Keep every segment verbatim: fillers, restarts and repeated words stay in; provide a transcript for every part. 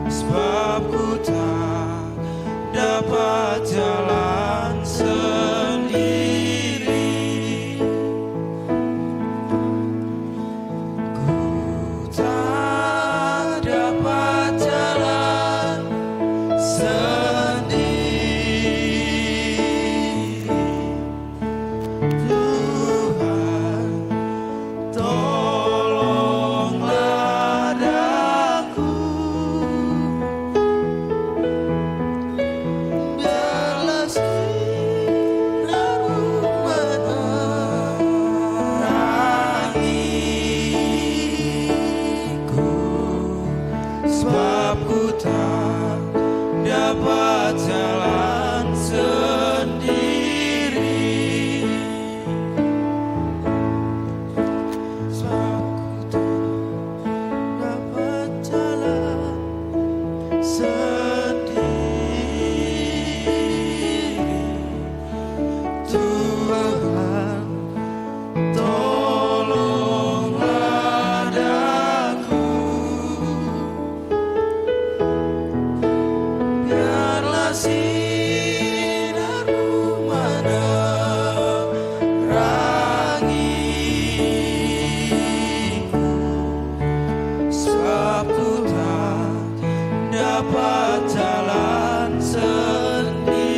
Sebab ku tak dapat jalan sendiri. Ku tak dapat jalan sendiri. Tuhan, tolonglah daku. Biarlah sinarmu menerangiku, sebab ku tak dapat jalan sendiri. Sebab ku tak dapat jalan sendiri. Tuhan, tolonglah daku. Biarlah sinarmu menerangiku, sebab ku tak dapat jalan sendiri.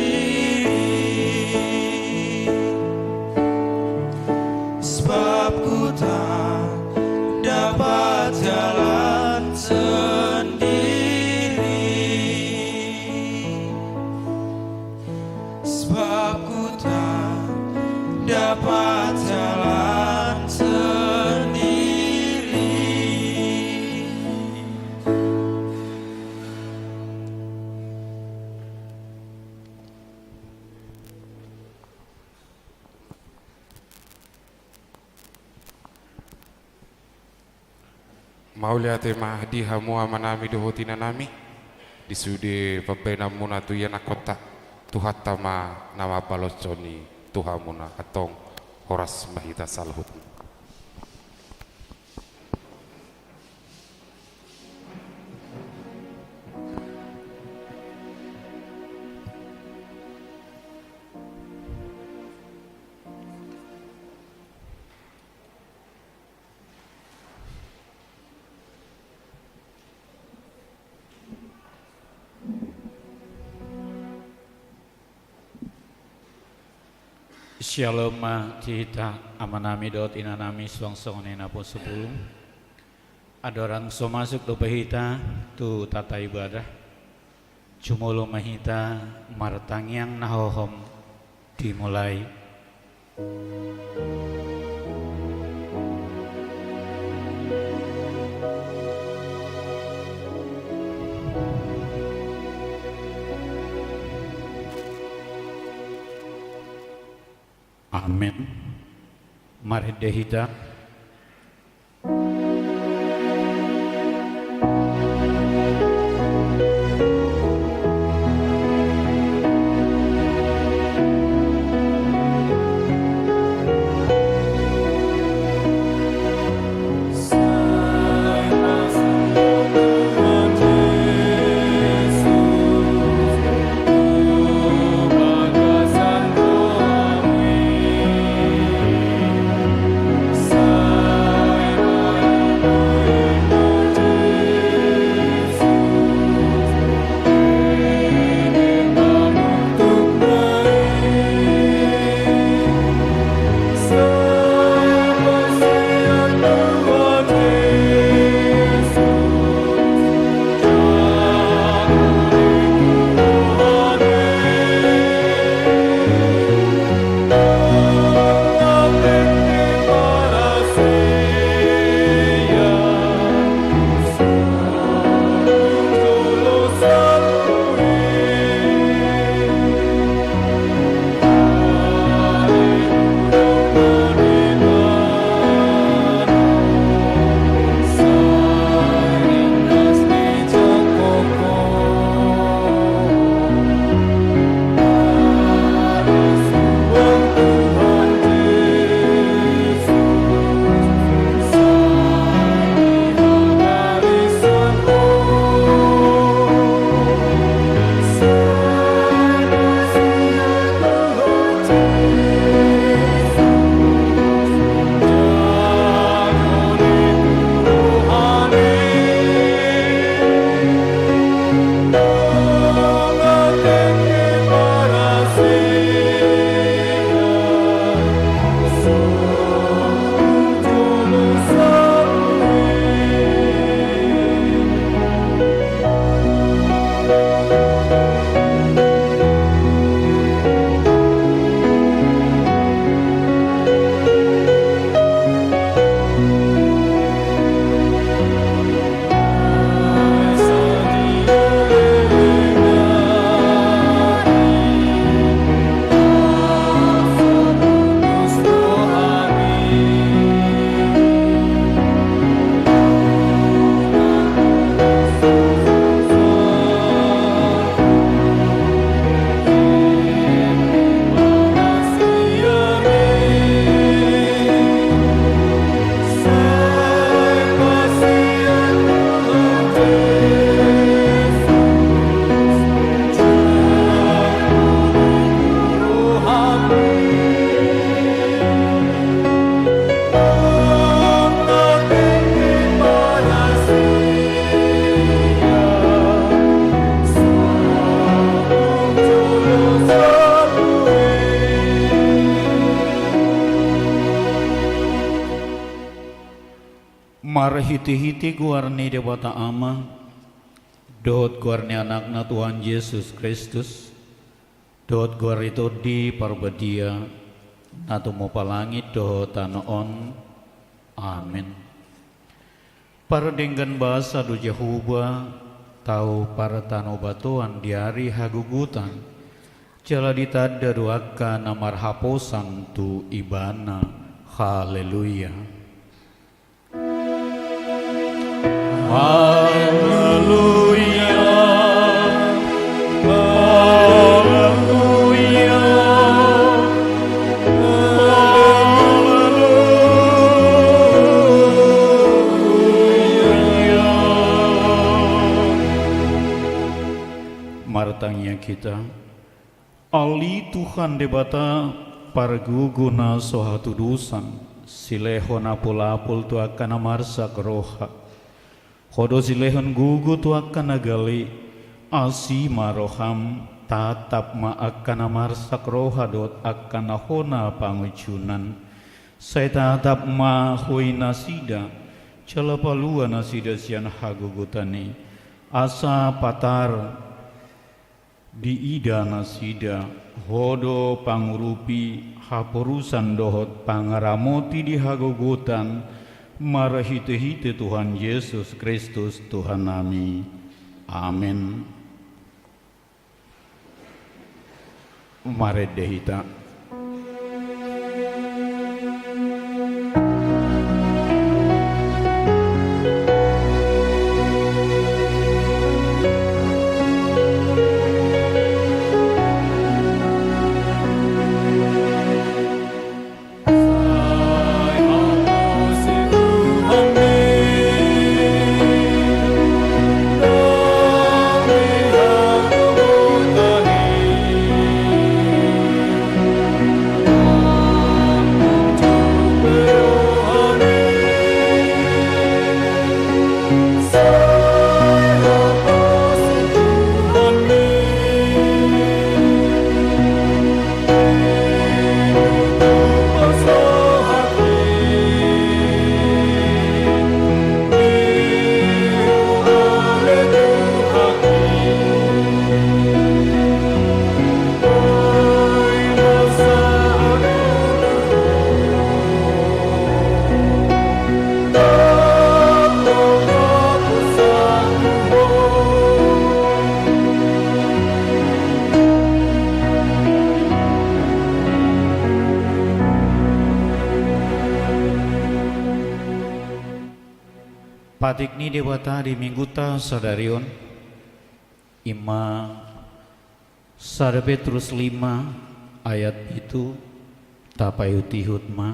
Sebab ku tak dapat jalan sendiri. Sebab ku tak dapat jalan sendiri. Mauliate ma di hamu amanami dohot inanami, di sude pambahenanmuna tu ianakhonta, Tuhanta ma na mambaloshon i tu hamuna. Antong horas ma hita saluhutna. Syalom ma di hita amanami dohot inanami suang songon i na poso bulung. Andorang so masuk dope hita tu tata ibadah, jumolo ma hita martangiang na hohom dimulai. Amen. Marende hita. Marhite-hite goar ni Debata Ama, dohot goar ni Anakna Tuhan Jesus Kristus, dohot goar ni Tondi Parbadia, na tumompa langit dohot tano on. Amen. Pardenggan basa do Jahowa, tau partanobatoan di ari hagogotan, jala ditanda do angka na marhaposan tu Ibana. Haleluya. Haleluya. Haleluya. Haleluya. Martangiang hita. Ale Tuhan Debata, pargogo na so hatudosan, silehon apul-apul tu angka na marsak roha. Ho do silehon gogo tu angka na gale, asi ma roham, tatap ma angka na marsak roha dohot angka na hona pangunjunan. Sai tatap ma Ho i nasida, jala palua nasida sian hagogotan i, asa patar diida nasida, Ho do pangurupi, haporusan dohot pangaramoti di hagogotan, marhite-hite Tuhan Jesus Kristus Tuhannami. Amen. Marende hita. Patik ni Debata di Mingguta sadari on, i ma sada Petrus lima ayat pitu, tapaihut-ihut ma.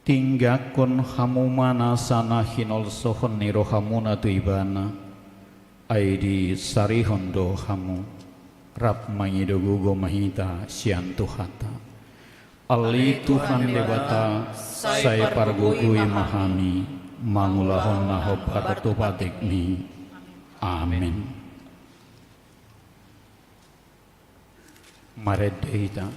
Tinggangkon hamu ma nasa na hinolsohon ni rohamuna tu Ibana, ai disarihon do hamu. Rap mangido gogo ma hita sian Tuhanta. Ale Tuhan Debata, sai pargogoi ma hami mangulahon na hombar tu patikmi. Amen. Marende hita.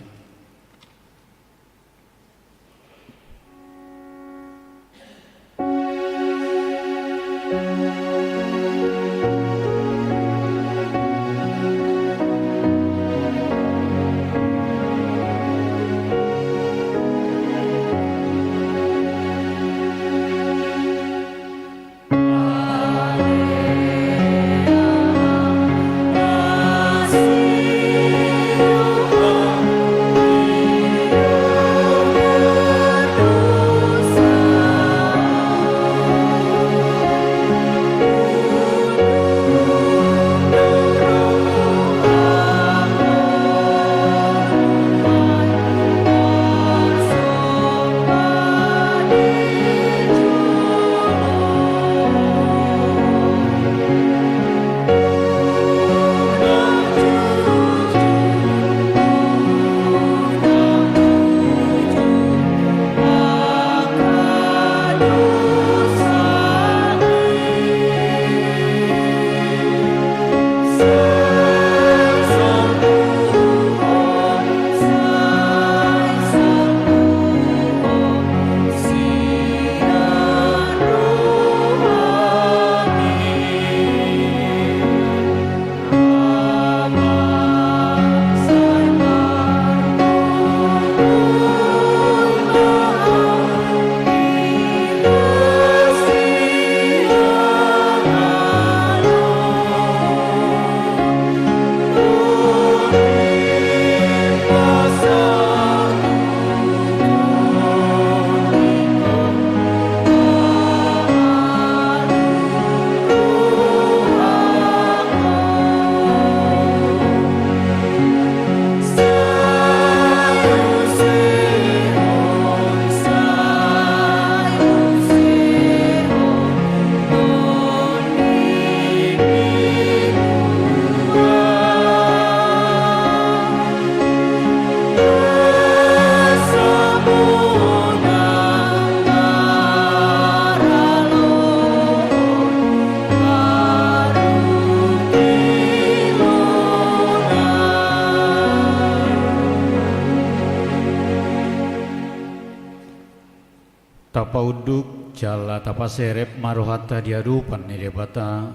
Taunduk jala tapaserep ma rohanta di adopan ni Debata,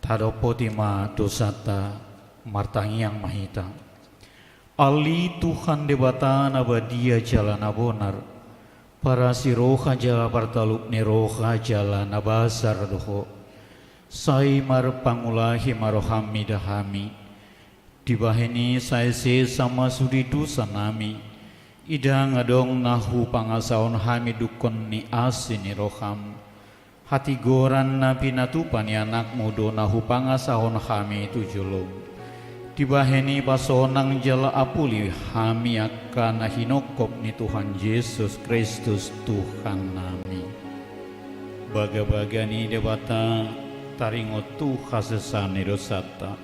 tadompoti ma dosanta, martangiang ma hita. Ale Tuhan Debata na badia jala na bonar, parasi roha jala partalup ni roha jala na basar do Ho. Sai marpangulahi ma roham mida hami. Dibahen i sai sesa ma sude dosanami. Ndang adong na hupangasahon hami dungkon ni asi ni roham. Hatigoran na pinatupa ni Anakmu do na hupangasahon hami tu jolom. Dibahen i pasonang jala apuli hami angka na hinongkop ni Tuhan Jesus Kristus Tuhannami. Bagabaga ni Debata, taringot tu hasesaan ni dosanta.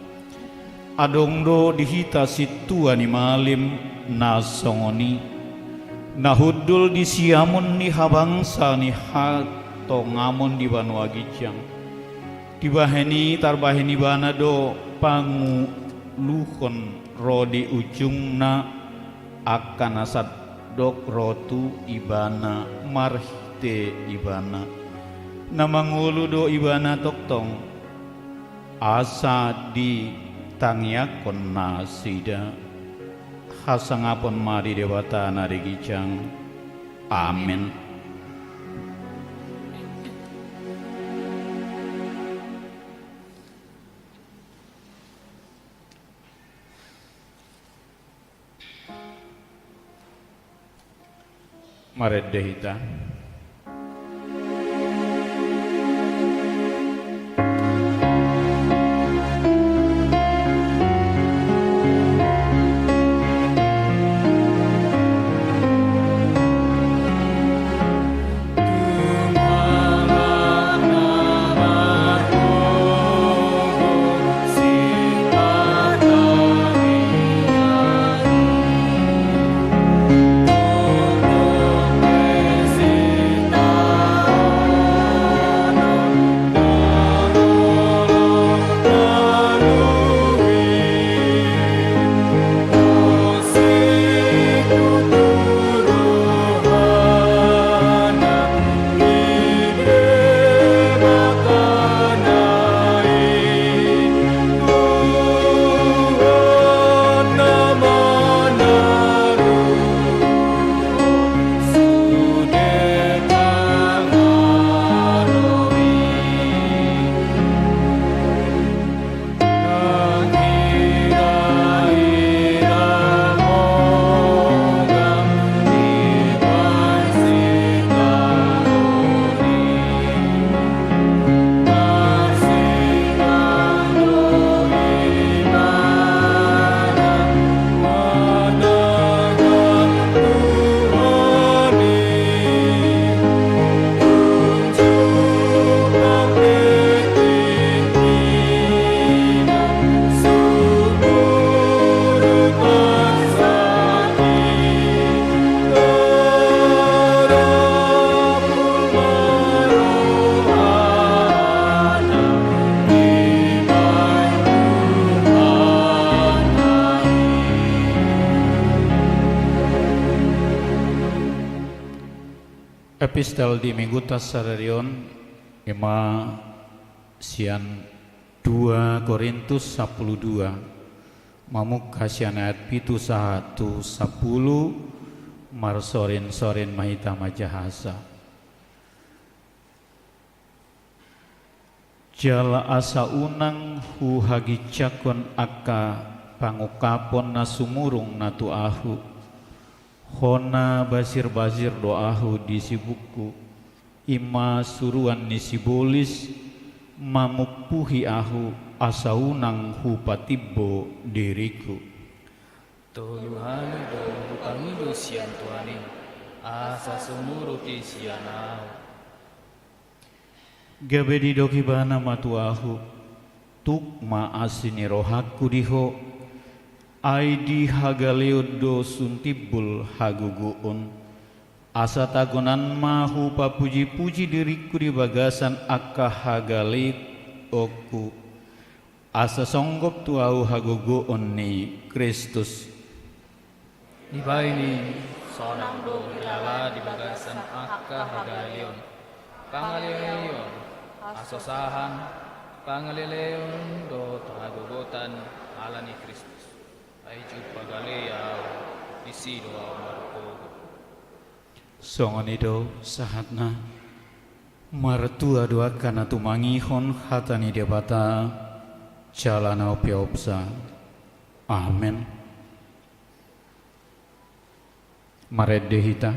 Adong do di hita sintua ni malim na songon i, na hundul di siamun ni habangsa ni hatongamon di banua ginjang. Dibahen i tarbahen ibana do panguluhon ro di ujungna angka na sandok ro tu ibana marhite ibana. Na mangolu do ibana tongtong, asa ditangiangkon nasida. Hasangapon ma di Debata na di ginjang. Amen. Marende hita. Epistel di Minggunta sadari on, ima sian dua Korintus sampulu dua, mamungka sian ayat pitu sahat tu sampulu, marsorin-sorin ma hita manjahasa. Jala asa unang huhaginjangkon angka pangungkapon na sumurung na tu ahu, hona basir-basir do ahu di sibukku, ima suruan ni sibolis mamumpuhi ahu asa unang hupatimbo diringku. Tolu hali do hupangido sian Tuhan i, asa sumurung i sian ahu. Gabe didok ibana ma tu ahu: Tuk ma asi ni rohangku di ho, ai di hagaleon do sun timbul hagogoon. Asa tagonan ma hupapuji-puji diringku di bagasan angka hagaleonku, asa songgop tu ahu hagogoon ni Kristus. Dibahen i, sonang do hilala di bagasan angka hagaleon, pangaleleon, hasusaan, pangaleleon dohot hagogotan ala ni Kristus. Ai jumpang gale ahu, disi do ahu margogo. Songon i do sahatna. Martua do angka na tumangihon hata ni Debata, jala na umpeopsa. Amen. Marende hita.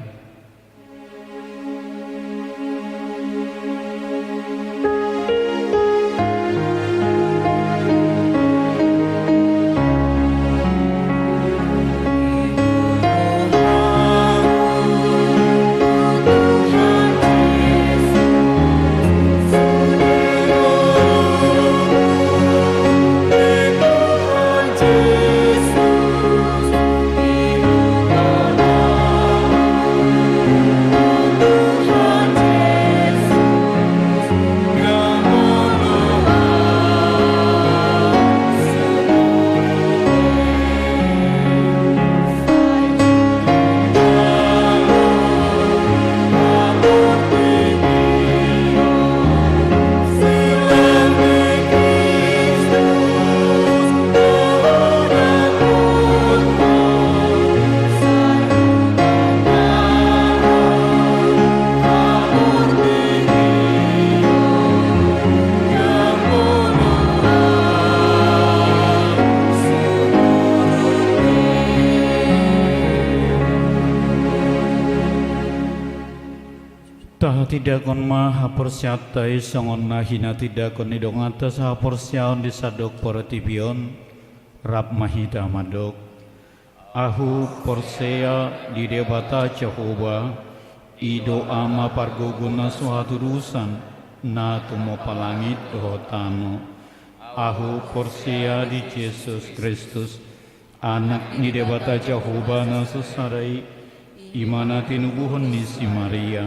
Tahatindangkon ma haporseaonta i songon na hinatindangkon ni donganta sahaporseaon di sandok portibi on. Rap ma hita mandok. Ahu porsea di Debata Jahowa, i do Ama pargogo na so hatudosan, na tumompa langit dohot tano. Ahu porsea di Jesus Kristus, Anak ni Debata Jahowa na so sada i, i ma na tinubuhon ni si Maria,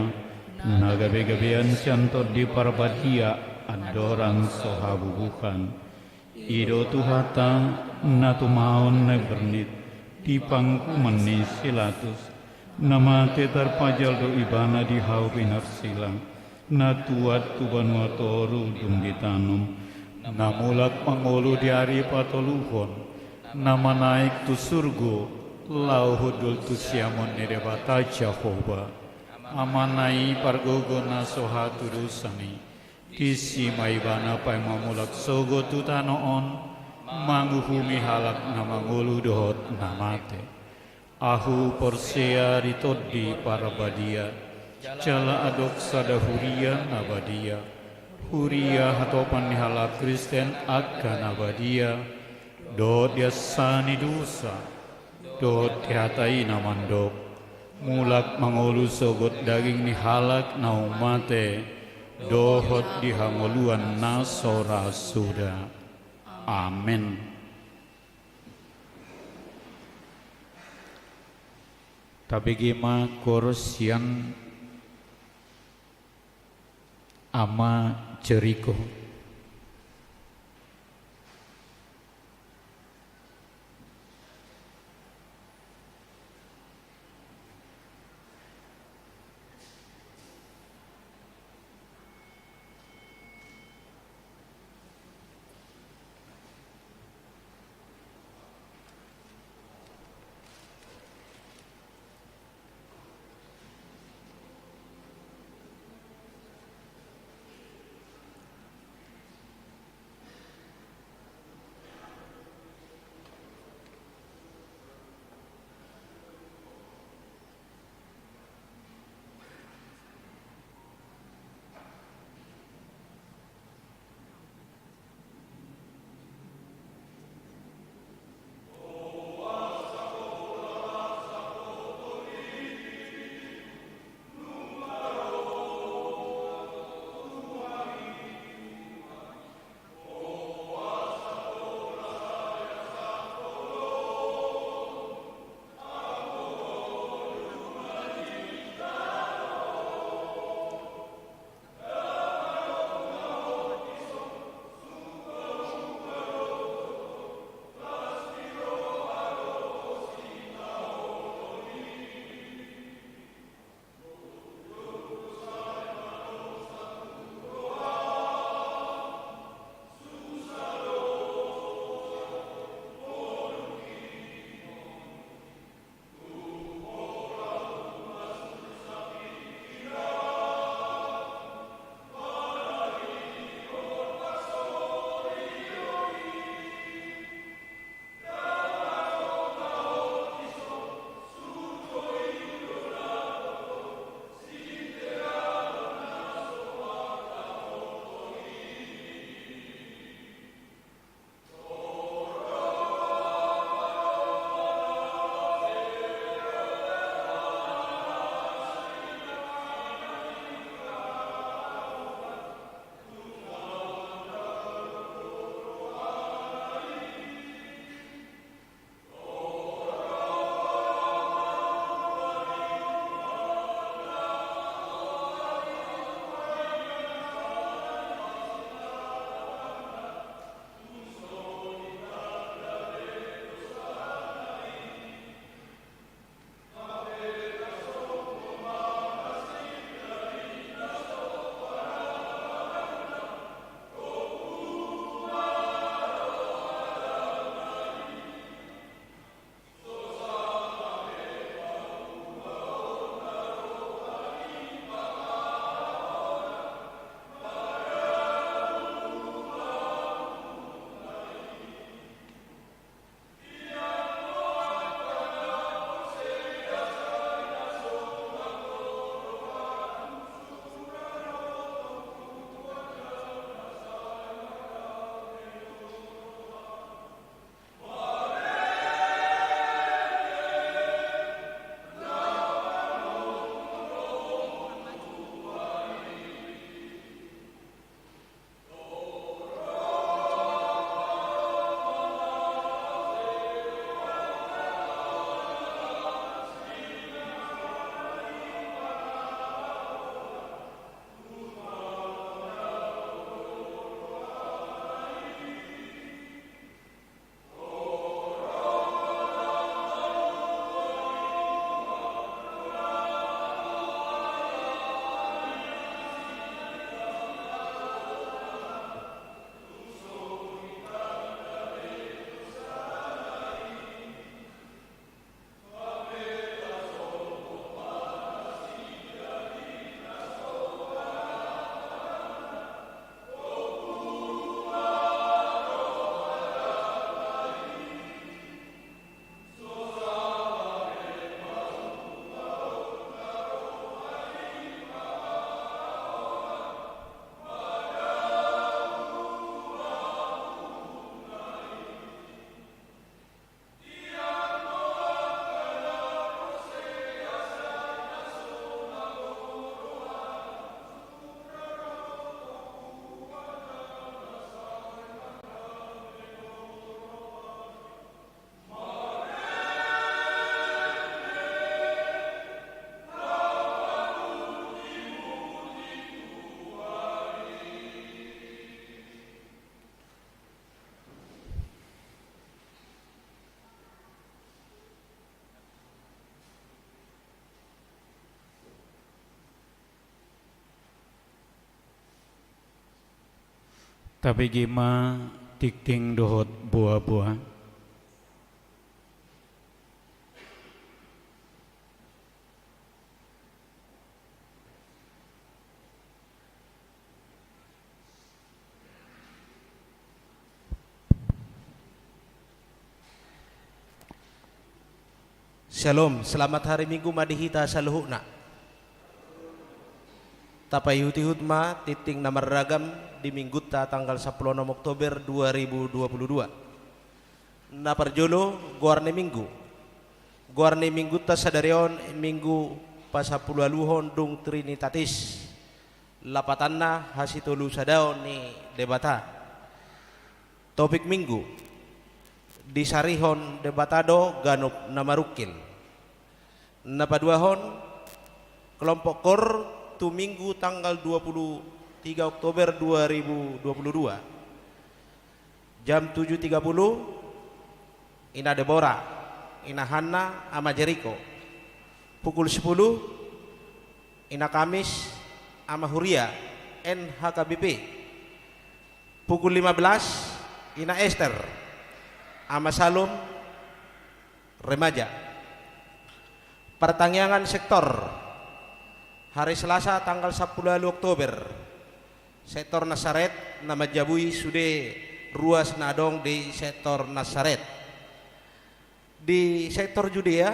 na gabegabean sian Tondi Parbadia andorang so habubuhan. I do Tuhanta na tumaon na bernit di pangkuman ni si Latus, na mate tarpajal do Ibana di hau pinarsila, na tuat tu banua toru dung ditanom, na mulak mangolu di ari patoluhon, na manaek tu surgo, laho hundul tu siamun ni Debata Jahowa. Amana i pargogo na so hatudosan i, disi ma Ibana paima mulak sogot tu tano on, manguhumi halak na mangolu dohot na mate. Ahu porsea di Tondi Parbadia, jala adong sada huria na badia, huria hatopan ni halak Kristen angka na badia, dohot di asa ni dosa, dohot di hata i na mandok, mulak mangolu sogot daging ni halak naung mate, dohot di hangoluan na so ra suda. Amen. Tabege ma koor sian Ama Jeriko. Tabege ma tingting dohot boaboa. Syalom, selamat hari Minggu ma di hita saluhutna. Tapaihutihut ma tingting na marragam di Minggunta tanggal sampulu onom Oktober dua ribu dua puluh dua. Na parjolo, goar ni Minggu. Goar ni Minggunta sadari on Minggu pasampuluualuhon dung Trinitatis. Lapatanna hasitolusadaon ni Debata. Topik Minggu: Disarihon Debata do ganup na marungkil. Na paduahon, kelompok kor tu Minggu tanggal dua puluh tiga Oktober dua ribu dua puluh dua. Jam tujuh tiga puluh, Ina Debora, Ina Hanna, Ama Jeriko. Pukul sepuluh, Ina Kamis, Ama Huria, N H K B P. Pukul lima belas, Ina Ester, Ama Salom, Remaja. Partangiangan sektor. Hari Selasa tanggal sampulu ualu Oktober, sektor Nasaret na manjabui sude ruas na adong di sektor Nasaret. Di sektor Judea,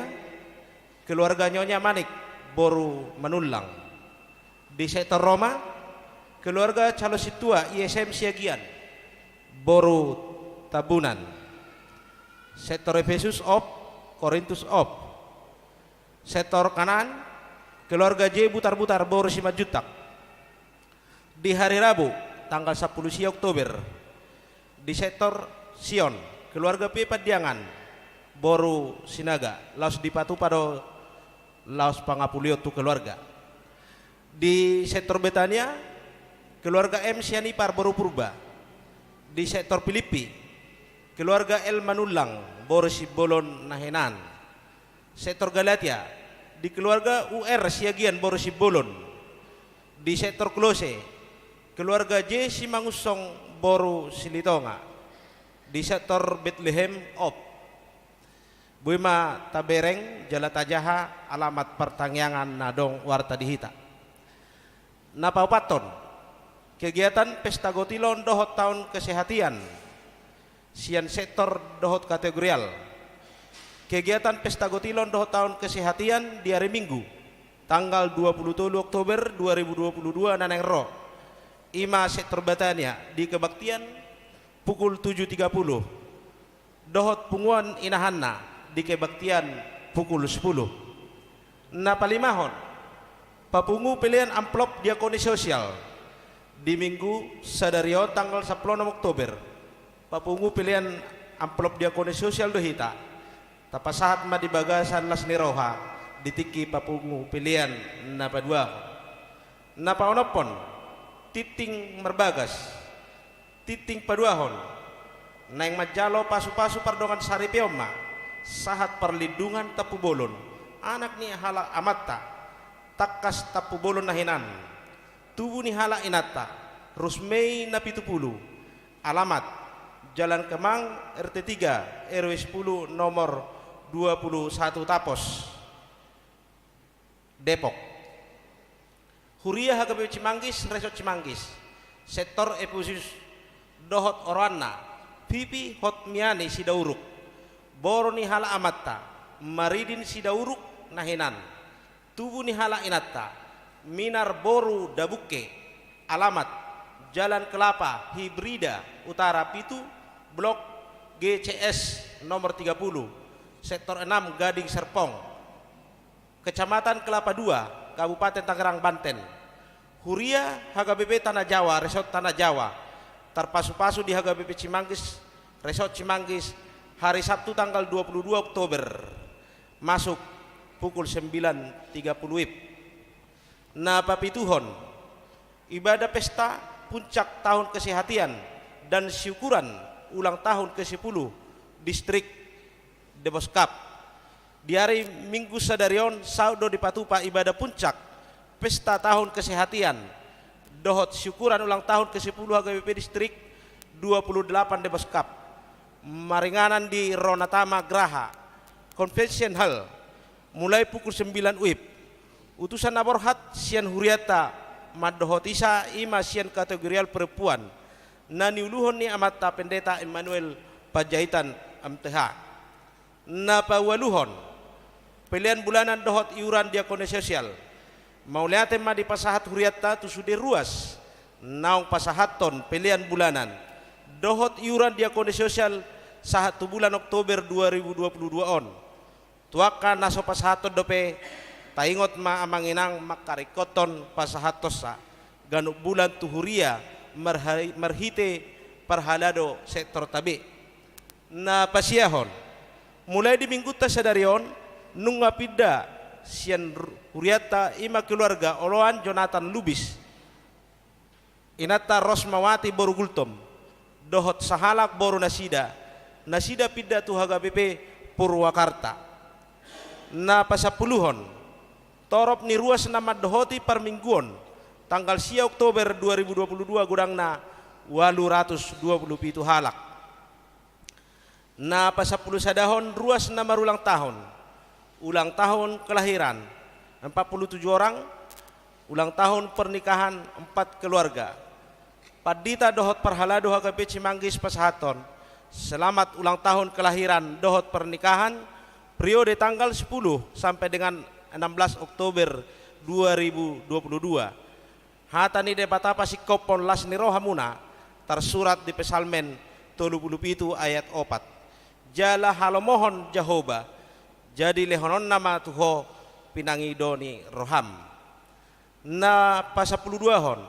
keluarga Nyonya Manik, boru Manullang. Di sektor Roma, keluarga calon sintua I S M Siagian, boru Tambunan. Sektor Efesus op, Korintus op. Sektor Kanaan, keluarga J Butarbutar, boru Simanjuntak. Di hari Rabu, tanggal sampulu sia Oktober, di sektor Sion, keluarga P Pandiangan, boru Sinaga, laos dipatupa do laos pangapulion tu keluarga. Di sektor Betania, keluarga M Sianipar, boru Purba. Di sektor Pilippi, keluarga L Manullang, boru Simbolon Nahinan. Sektor Galatia, di keluarga U R Siagian, boru Simbolon. Di sektor Kolose, keluarga J Simangunsong, boru Silitonga. Di sektor Betlehem op. Boi ma tabereng jala tajaha alamat partangiangan na adong warta di hita. Na paopathon, kegiatan pesta gotilon dohot taon kesehatian sian sektor dohot kategorial. Kegiatan pesta gotilon dohot taon kesehatian di ari Minggu, tanggal dua puluh tolu Oktober dua ribu dua puluh dua na naeng ro, i ma sektor Betania di kebaktian pukul tujuh tiga puluh. Dohot punguan Ina Hanna di kebaktian pukul sepuluh. Na palimahon, papungu pelean amplop diakoni sosial. Di Minggu sadari on tanggal sampulu onom Oktober, papungu pelean amplop diakoni sosial do hita. Tapasahat ma di bagasan las ni roha di tingki papungu pelean na paduahon. Na paonomhon, tingting marbagas. Tingting paduahon, naeng manjalo pasupasu pardongansaripeon ma, sahat parlindungan Tampubolon, anak ni halak amanta, tangkas Tampubolon Nahinan, tubu ni halak inanta, Rusmei Napitupulu, alamat, Jalan Kemang, R T tiga, R W sepuluh, nomor dua puluh satu Tapos. Depok. Huria H K B P Cimanggis, Resort Cimanggis, sektor Efesus dohot oroanna, Pipi Hotmiani Sidauruk, boru ni halak amanta, Maridin Sidauruk Nahinan, tubu ni halak inanta, Minar boru Dabungke, alamat, Jalan Kelapa, Hibrida, Utara pitu, blok G C S nomor tiga puluh, sektor enam, Gading Serpong. Kecamatan Kelapa Dua, Kabupaten Tangerang, Banten. Huria H K B P Tanah Jawa, Resort Tanah Jawa, tarpasupasu di H K B P Cimanggis, Resort Cimanggis, hari Sabtu tanggal dua puluh dua Oktober, masuk pukul sembilan tiga puluh W I B. Na papituhon, ibadah pesta puncak tahun kesehatian dan syukuran ulang tahun kesepuluh distrik Deboskap. Di ari Minggu sadari on, saut do dipatupa ibadah puncak pesta tahun kesehatian dohot syukuran ulang tahun kesepuluh H K B P distrik dua puluh delapan Debos Cup, maringanan di Ronatama Graha Convention Hall, mulai pukul sembilan wib. Utusan na borhat sian hurianta mandohoti sa, i ma sian kategorial perempuan, na niuluhon ni amanta Pendeta Immanuel Panjaitan, M T H. Na paualuhon, pelean bulanan dohot iuran diakonia sosial. Mauliate ma dipasahat hurianta tu sude ruas naung pasahathon pelean bulanan dohot iuran diakonia sosial sahat tu bulan Oktober dua ribu dua puluh dua on. Tu angka na so pasahathon dope, taingot ma amang inang mangkaringkothon pasahathonsa ganup bulan tu huria marha-, marhite parhalado sektorta be. Na pasiahon, mulai di minggunta sadari on, nunga pinda sian ru-, hurianta, i ma keluarga oloan Jonathan Lubis, inanta Rosmawati boru Gultom, dohot sahalak boru nasida, nasida pinda tu H K B P Purwakarta. Na pasampuluhon, torop ni ruas na mandohoti parmingguon, tanggal sia Oktober dua ribu dua puluh dua, godangna ualu ratus dua puluh pitu halak. Na pasampulusadahon, ruas na marulang tahun, ulang tahun kelahiran empat puluh tujuh orang, ulang tahun pernikahan empat keluarga. Pandita dohot parhalado H K B P Cimanggis pasahathon selamat ulang tahun kelahiran dohot pernikahan, periode tanggal sepuluh sampai dengan enam belas Oktober dua ribu dua puluh dua. Hata ni Debata pasingkophon las ni rohamuna, tarsurat di Psalmen tolu puluh pitu ayat opat. Jala halomohon Jahowa, jadi lehononna ma tu ho pinangido ni roham. Na pasampuluduahon,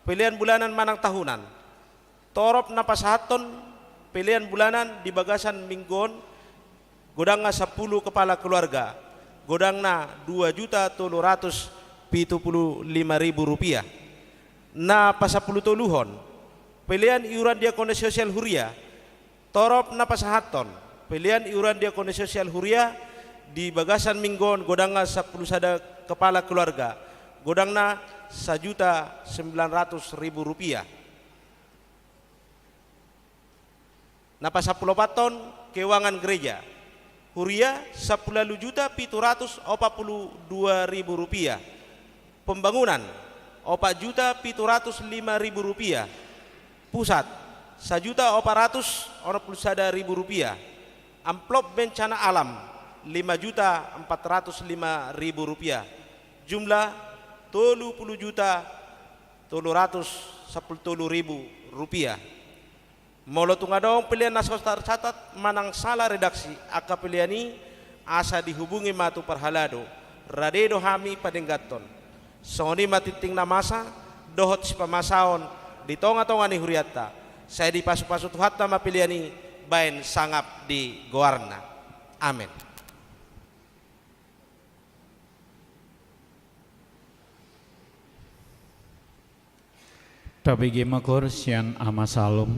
pelean bulanan manang tahunan. Torop na pasahathon pelean bulanan di bagasan minggu on, godangna sampulu kepala keluarga, godangna dua juta tolu ratus pitu puluh lima ribu rupiah. Na pasampulutoluhon, pelean iuran diakonia sosial huria, torop na pasahathon pelean iuran diakonia sosial huria di bagasan minggu on, godangna sampulu sada kepala keluarga, godangna sajuta sembilan ratus ribu rupiah. Na pasampuluopathon, keuangan gereja. Huria, sampulu ualu juta pitu ratus opat puluh dua ribu rupiah. Pembangunan, opat juta pitu ratus lima ribu rupiah. Pusat, sajuta opat ratus onom puluh sada ribu rupiah. Amplop bencana alam, lima juta empat ratus lima ribu rupiah. Jumlah, tolu puluh juta tolu ratus sampulu tolu ribu rupiah. Molo tung adong pelean na so tarcatat manang sala redaksi angka pelean i, asa dihubungi ma tu parhalado, rade do hami padengganhon. Songon i ma tingting na masa dohot sipamasaon di tonga-tonga ni hurianta. Sai dipasupasu Tuhanta ma pelean i baen sangap di goarna. Amen. Tabege ma goar sian Ama Salom.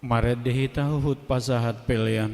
Marende hita huhut pasahat pelean.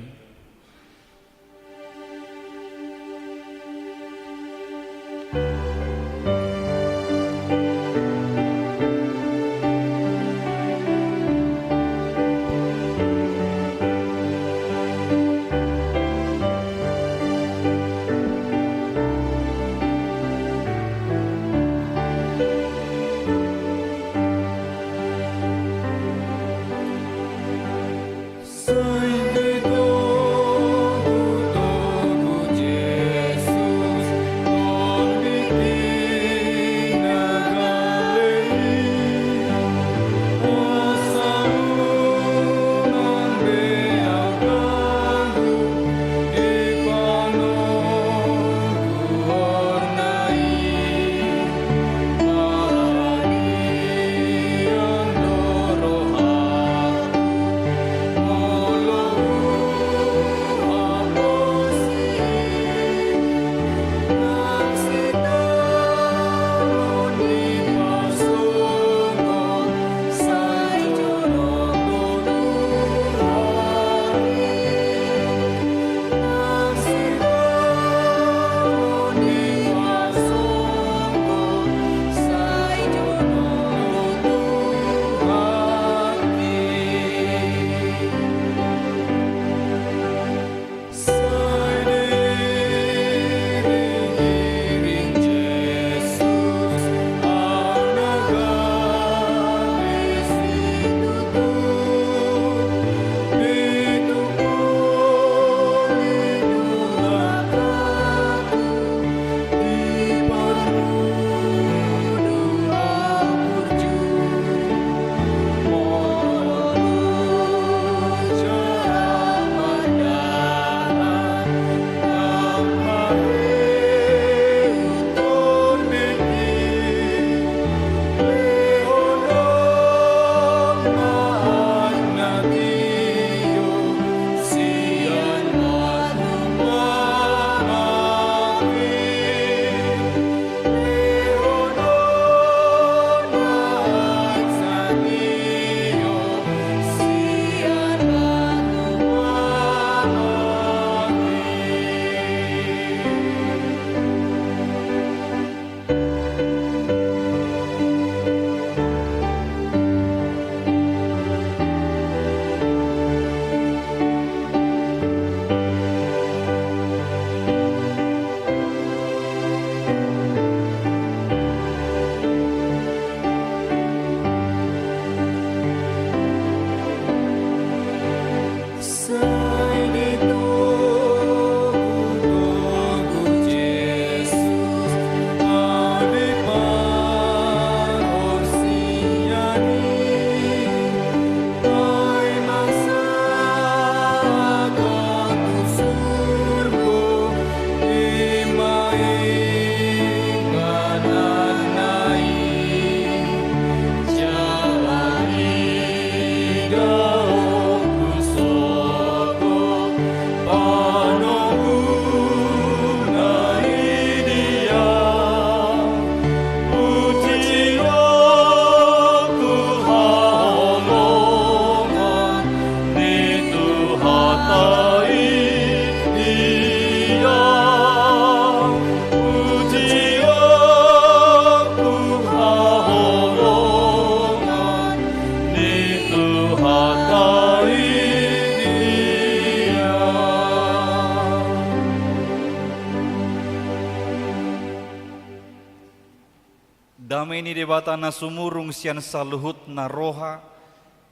Dame ni Debata na sumurung sian saluhutna roha,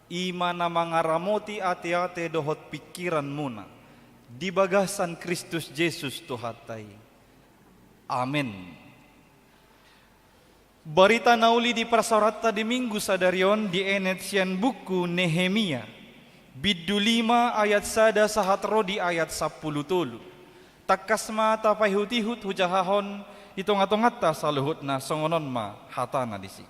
i ma na mangaramoti ateate dohot pingkiranmuna di bagasan Kristus Jesus Tuhanta i. Amen. Barita na uli di parsaoranta di Minggu sadari on dienet sian buku Nehemia, bindu lima ayat sada sahat ro di ayat sampulu tolu. Tangkas ma tapaihutihut hujahahon di tongatonganta saluhutna, songon on ma hatana disi.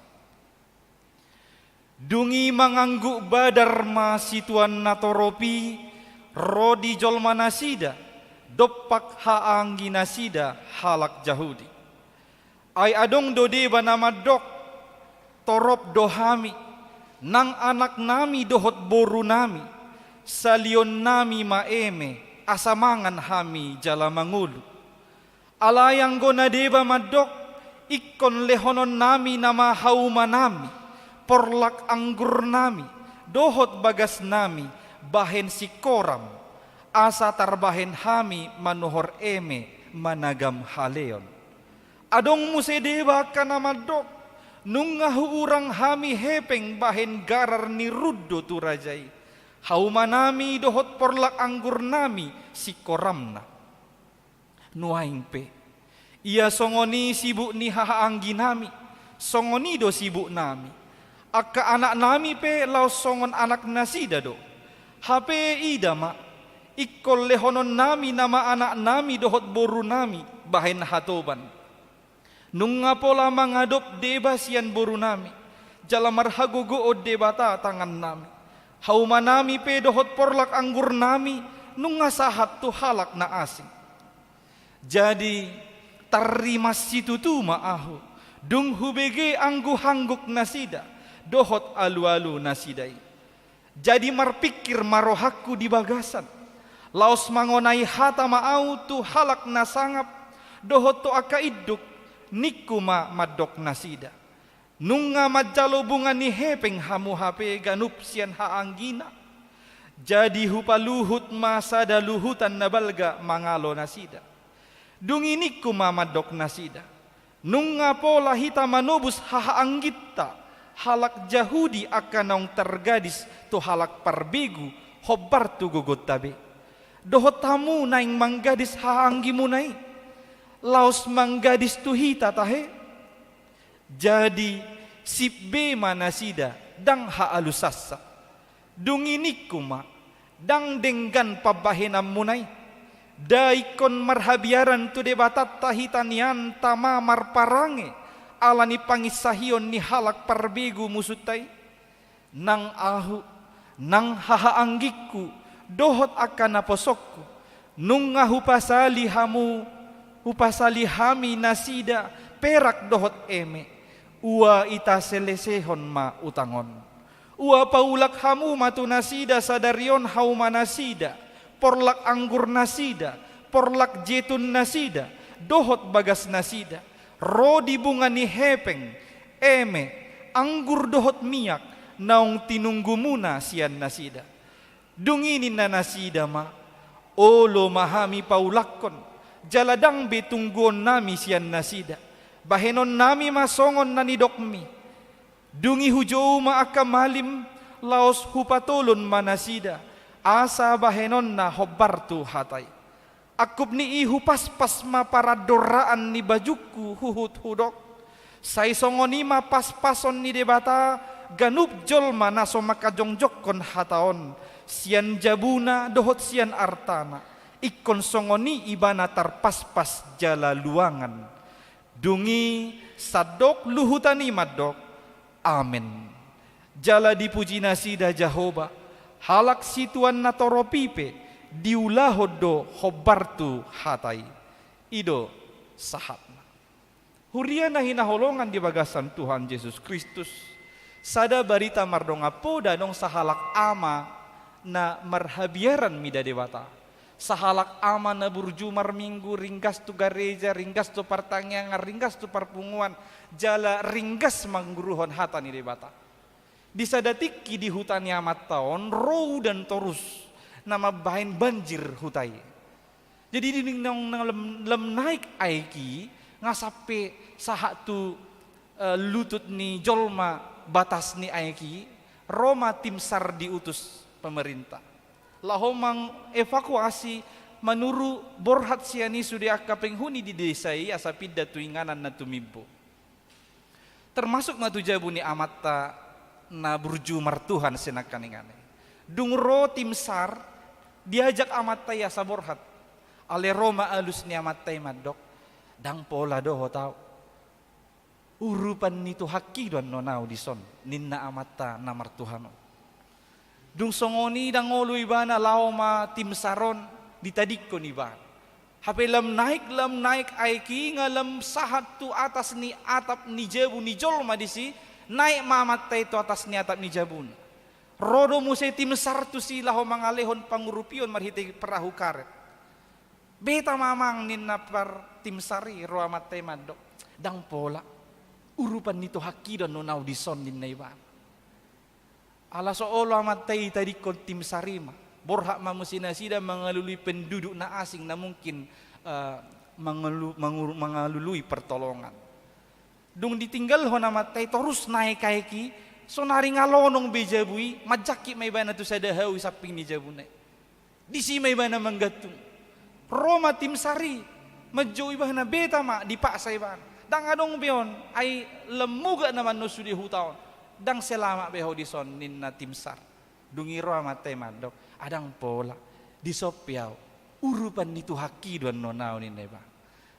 Dung i mangangguk badar ma situan natorop i ro di jolmanasida dompak haangginasida halak Jahudi. Ai adong do deba na mandok, torop do hami, nang anaknami dohot borunami, Salionnami ma eme, asa mangan hami jala mangolu. Alai anggo na deba mandok, ingkon lehononnami nama haumanami, porlak anggurnami, dohot bagasnami, bahen singkoram, asa tarbahen hami manuhor eme managam haleon. Adong muse deba angka na mandok, nunga huurang hami hepeng bahen garar ni rundo tu raja i. Haumanami dohot porlak anggurnami singkoramna. Nuaeng pe, ia songon i sibuk ni hahaangginami, songon i do sibuknami. Angka anaknami pe laos songon anaknasida do. Hape ida ma, ingkon lehononnami nama anaknami dohot borunami bahen hatoban. Nunga pola mangadop deba sian borunami, jala marhagogoon Debata tangannami. Haumanami pe dohot porlak anggurnami nunga sahat tu halak na asing. Jadi, tarrimas situtu ma ahu, dung hubege angguhangguknasida dohot alualunasida i. Jadi marpingkir ma rohangku di bagasan, laos mangonai hata ma ahu tu halak na sangap, dohot tu angka induk, ningku ma mandok nasida. Nunga manjalo bunga ni hepeng hamu hape ganup sian haanggina. Jadi hupaluhut ma sada luhutan na balga mangalo nasida. Dung i ningku ma mandok nasida. Nunga pola hita manobus hahaangginta, halak Jahudi angka naung targadis tu halak parbegu, hombar tu gogonta be. Dohot hamu naeng manggadis hahaanggimuna i. Laos manggadis tu hita tahe. Jadi, sip be ma nasida, ndang haalusansa. Dung i ningku ma, ndang denggan pambahenanmuna i. Nda ingkon marhabiaran tu Debatanta hita nian tama marparange, ala ni panginsahion ni halak parbegu musunta i. Nang ahu, nang hahaanggingku, dohot angka naposongku, nunga hupasali hamu, hupasali hami nasida, perak dohot eme, ua ita selesehon ma utang on. Ua paulak hamu ma tu nasida sadari on haumanasida, porlak anggurnasida, porlak jeitunnasida, dohot bagasnasida, ro di bunga ni hepeng, eme, anggur dohot miak, naung tinunggumuna sian nasida. Dung i ninna nasida ma, olo ma hami paulakkon, jala ndang be tungguonnami sian nasida. Bahenonnami ma songon na nidokmi. Dung i hujou ma angka malim, laos hupatolon ma nasida, asa bahenonna hombar tu hata i. Angkup ni i hupaspas ma parandoraan ni bajungku huhut hudok. Sai songon i ma paspason ni Debata ganup jolma na so mangkajongjongkon hata on, sian jabuna dohot sian artana, ingkon songon i ibana tarpaspas jala luangan. Dung i sandok luhutan i mandok, Amen. Jala dipuji nasida Jahowa, halak situan na torop i pe diulahon do hombar tu hata i. I do sahatna. Huria na hinaholongan di bagasan Tuhan Jesus Kristus, sada barita mardongan poda adong sahalak ama na marhabiaran mida Debata. Sahalak ama na burju marminggu, ringgas tu gareja, ringgas tu partangiangan, ringgas tu parpunguan, jala ringgas mangguruhon hata ni Debata. Di sada tingki di huta ni amanta on, ro udan torus, na mambahen banjir huta i. Jadi di naung, naung lem, lem naik aek i, nga sampe sahat tu, eh, lutut ni jolma batas ni aek i, ro ma tim sar diutus pemerintah. Laho mangevakuasi, manuru borhat sian i sude angka penghuni di desa i asa pinda tu inganan na tumimbo. Termasuk ma tu jabu ni amanta na burju martuhan sinangkaningan i. Dung ro tim sar, diajak amanta i asa borhat. Alai ro ma alus ni amanta i mandok, ndang pola dohot ahu. Urupan ni Tuhanki do annon ahu dison, ninna amanta na martuhan on. Dung songon i ndang olo ibana laho ma tim sar on ditadingkon ibana. Hape lam naik, lam naik aek i nga lam sahat tu atas ni atap ni jabu ni jolma disi, naik ma amanta i tu atas ni atap ni jabuna. Ro do muse tim sar tusi laho mangalehon pangurupion marhite perahu karet. Beta ma amang ninna par tim sar i, ro amanta i mandok, ndang pola. Urupan ni Tuhanki do annon au dison ninna ibana. Ala so olo amanta i ditadingkon tim sar i ma. Borhat ma muse nasida mangalului penduduk na asing na mungkin, eh, mangalu-, mangur-, mangalului pertolongan. Dung ditinggalhon amanta i torus naek aek i, sonari nga lonong be jabu i, manjangkit ma ibana tu sada hau i samping ni jabuna i. Disi ma ibana manggantung. Ro ma tim sar i, manjou ibana, beta ma, dipaksa ibana. Ndang adong be on, ai lam mugak nama annon sude huta on. Ndang selamat be ho dison ninna tim sar. Dung i ro amanta i mandok, ndang pola, dison pe au. Urupan ni Tuhanki do annon au ninna ibana.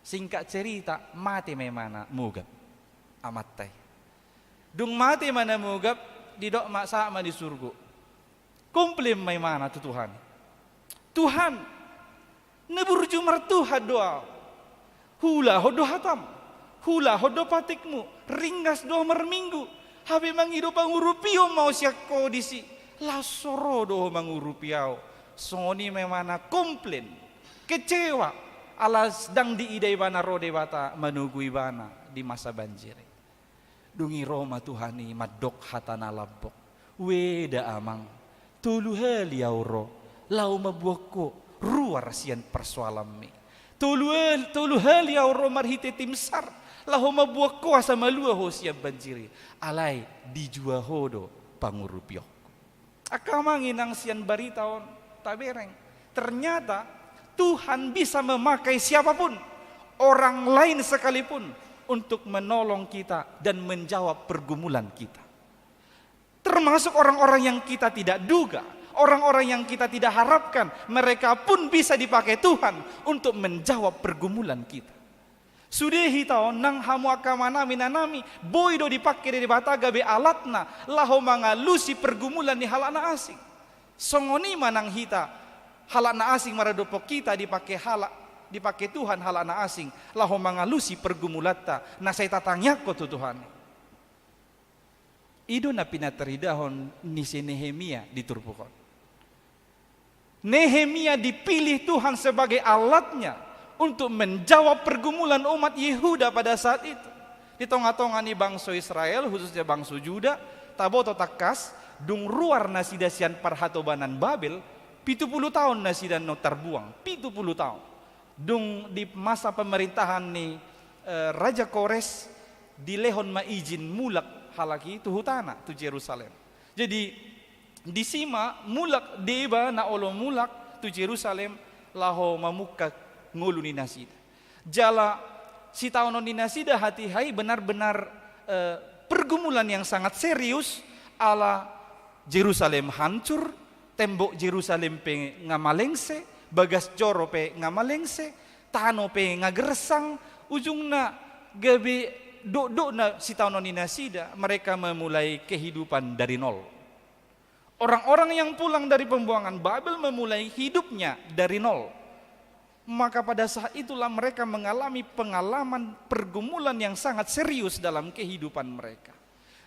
Singkat cerita, mate ma imana mugap amanta i. Dung mate imana mugap, didok ma, sahat ma di surgo. Komplain ma imana tu Tuhan. Tuhan, na burju martuhan do au. Huulahon do hatam. Huulahon do patikmu. Ringgas do marminggu. Hape mangido pangurupion ma au sian ho disi. Laos so ro do ho mangurupi au. Songon i ma imana komplain. Kecewa. Ala ndang diida ibana ro Debata manogu ibana di masa banjir i. Dung i ro ma Tuhan i mandok hata na lambok. Ueda amang, tolu hali au ro, laho mamboan ho ruar sian parsoalanmi. Tolu hal-, tolu hali au ro marhite tim sar, laho mamboan ho asa malua ho sian banjir i. Alai dijua ho do pangurupionku. Angka amang inang, sian barita on tabereng, ternyata Tuhan bisa memakai siapapun, orang lain sekalipun, untuk menolong kita dan menjawab pergumulan kita. Termasuk orang-orang yang kita tidak duga, orang-orang yang kita tidak harapkan, mereka pun bisa dipakai Tuhan untuk menjawab pergumulan kita. Sude hita on nang hamu angka amanami, inanami, boi do dipake Debata gabe alatna laho mangalusi pergumulan ni halak na asing. Songon i ma nang hita, halak na asing maradophon hita dipake halak, dipake Tuhan halak na asing laho mangalusi pergumulanta na sai tatangiangkon tu Tuhan i. I do na pinataridahon ni si Nehemia di turpuk on. Nehemia dipilih Tuhan sebagai alatnya untuk menjawab pergumulan umat Yehuda pada saat itu. Di tonga-tonga ni bangso Israel, khususnya bangso Juda, taboto tangkas, dung ruar nasida sian parhatobanan Babel, pitu pulu taon nasida annon tarbuang, pitu pulu taon. Dung di masa pemerintahan ni, eh, Raja Kores, dilehon ma izin mulak halak i tu hutana, tu Jerusalem. Jadi, disi ma mulak deba na olo mulak tu Jerusalem laho mamungka ngolu ni nasida. Jala sitaonon ni nasida hatiha i benar-benar, eh, pergumulan yang sangat serius, ala Jerusalem hancur, tembok Jerusalem pe nga malengse, bagas joro pe nga malengse, tano pe nga gersang, ujungna gabe dokdokna sitaonon ni nasida, mereka memulai kehidupan dari nol. Orang-orang yang pulang dari pembuangan Babel memulai hidupnya dari nol. Maka pada saat itulah mereka mengalami pengalaman pergumulan yang sangat serius dalam kehidupan mereka.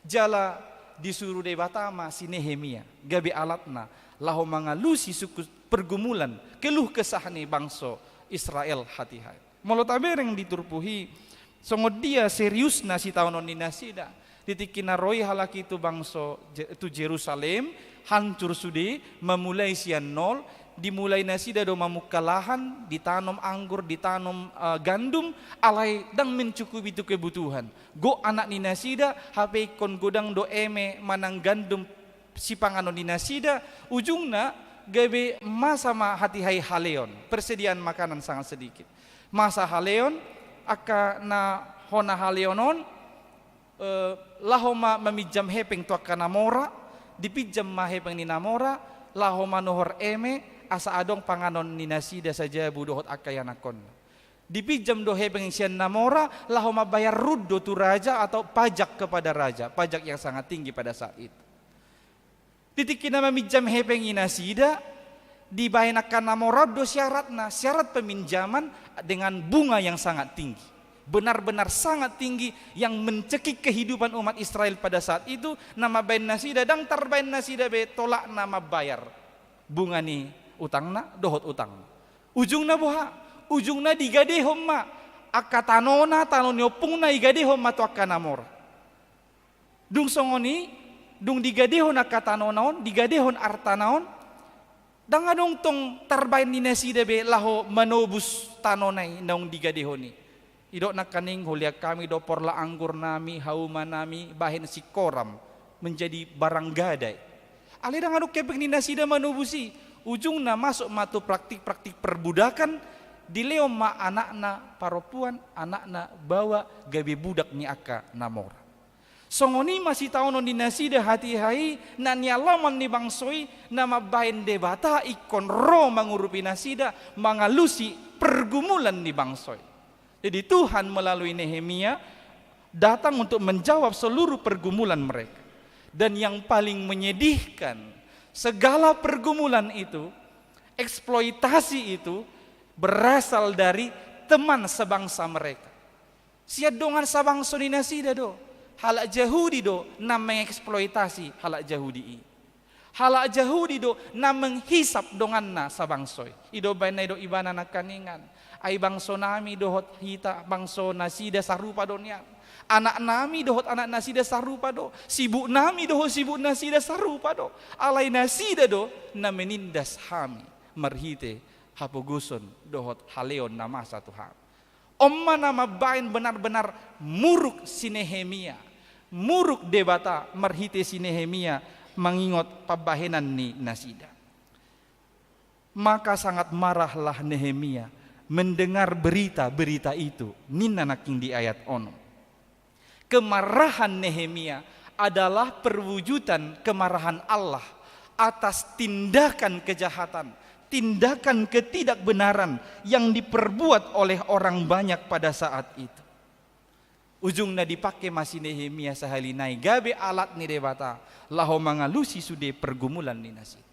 Jala disuru Debata ma si Nehemia gabe alatna laho mangalusi sungkun pergumulan, keluh kesah ni bangso Israel hatiha i. Molo tabereng di turpuk i, songon dia seriusna sitaonon ni nasida. Di tingki na ro i halak i tu bangso Je-, tu Jerusalem, hancur sude, mamulai sian nol, dimulai nasida do mamungka lahan, ditanom anggur, ditanom, eh, gandum, alai ndang mencukupi tu kebutuhan. Gok anak ni nasida, hape ingkon godang do eme manang gandum sipanganon ni nasida, ujungna gabe masa ma hatiha i haleon, persediaan makanan sangat sedikit. Masa haleon, angka na hona haleon on, eh, laho ma maminjam hepeng tu angka na mora, dipinjam ma hepeng ni na mora, laho manuhor eme, asa adong panganon ni nasida sajabu dohot angka ianakhonna. Dipinjam do hepeng sian na mora, laho mambayar run do tu raja atau pajak kepada raja, pajak yang sangat tinggi pada saat itu. Di tingki na maminjam hepeng i nasida, dibaen angka na mora on do syaratna, syarat peminjaman dengan bunga yang sangat tinggi. Benar-benar sangat tinggi yang mencekik kehidupan umat Israel pada saat itu, na mambahen nasida, ndang tarbahen nasida be tolapna mambayar bunga ni utangna dohot utangna. Ujungna boha? Ujungna digadehon ma angka tanona, tano ni ompungna, digadehon ma tu angka na mora. Dung songon i, dung digadehon angka tanona on, digadehon artana on, ndang adong tong tarbahen ni nasida be laho manobus tanona i naung digadehon i. Didok nangkaning, holian hami do porlak anggurnami, haumanami, bahen singkoram, menjadi barang gadai. Alai ndang adong kepeng ni nasida manobus i, ujungna masuk ma tu praktik-praktik perbudakan, dilehon ma anakna parompuan, anakna baoa, gabe budak ni angka na mora. Songon i ma sitaonon ni nasida hatiha i, na nialaman ni bangso i, na mambahen Debata ingkon ro mangurupi nasida, mangalusi pergumulan ni bangso i. Jadi Tuhan melalui Nehemia datang untuk menjawab seluruh pergumulan mereka. Dan yang paling menyedihkan, segala pergumulan itu, eksploitasi itu berasal dari teman sebangsa mereka. Sian dongan sabangso ni nasida do. Halak Jahudi do na mengeksploitasi halak Jahudi i. Halak Jahudi do na menghisap donganna sabangso i. I do baen na didok ibana nangkaningan, ai bangso nami dohot hita, bangso nasida sarupa do nian. Anak nami dohot anak nasida sarupa do. Sibuk nami dohot sibuk nasida sarupa do. Alai nasida do na menindas hami marhite hapogoson dohot haleon na masa tu hami. On ma na mambaen benar-benar muruk si Nehemia, muruk Debata marhite si Nehemia mangingot pambahenan ni nasida. Maka sangat marahlah Nehemia mendengar berita-berita itu, ninna nangkin di ayat onom. Kemarahan Nehemia adalah perwujudan kemarahan Allah atas tindakan kejahatan, tindakan ketidakbenaran yang diperbuat oleh orang banyak pada saat itu. Ujungna dipake ma si Nehemia sahali nai gabe alat ni Debata laho mangalusi sude pergumulan ni nasida.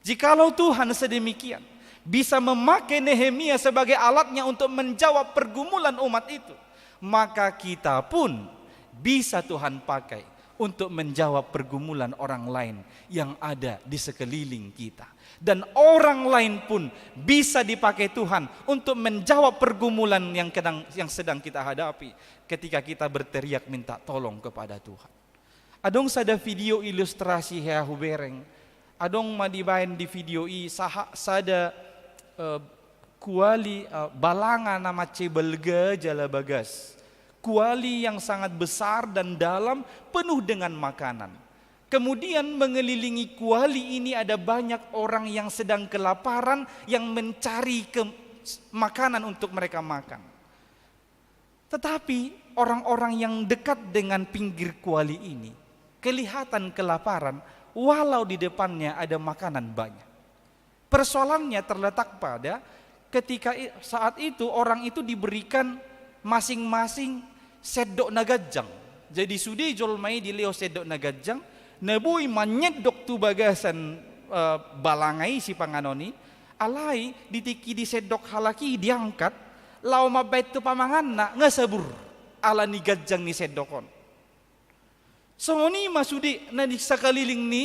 Jikalau Tuhan sedemikian bisa memakai Nehemia sebagai alatnya untuk menjawab pergumulan umat itu, maka kita pun bisa Tuhan pakai untuk menjawab pergumulan orang lain yang ada di sekeliling kita. Dan orang lain pun bisa dipakai Tuhan untuk menjawab pergumulan yang kedang-, yang sedang kita hadapi ketika kita berteriak minta tolong kepada Tuhan. Adong sada video ilustrasi hea hubereng. Adong ma dibaen di video i saha-, sada, eh, kuali, eh, balanga na mansai balga jala bagas. Kuali yang sangat besar dan dalam, penuh dengan makanan. Kemudian mengelilingi kuali ini ada banyak orang yang sedang kelaparan, yang mencari ke-, makanan untuk mereka makan. Tetapi orang-orang yang dekat dengan pinggir kuali ini kelihatan kelaparan, walau di depannya ada makanan banyak. Persoalannya terletak pada ketika i-, saat itu orang itu diberikan masing-masing sendok na ganjang. Jadi sude jolma i dilehon sendok na ganjang, na boi manyendok tu bagasan, eh, balanga i sipanganon i, alai di tingki disendok halak i diangkat, laho mambaen tu pamanganna, nga sabur, ala ni ganjang ni sendok on. Songon i ma sude na di sakaliling ni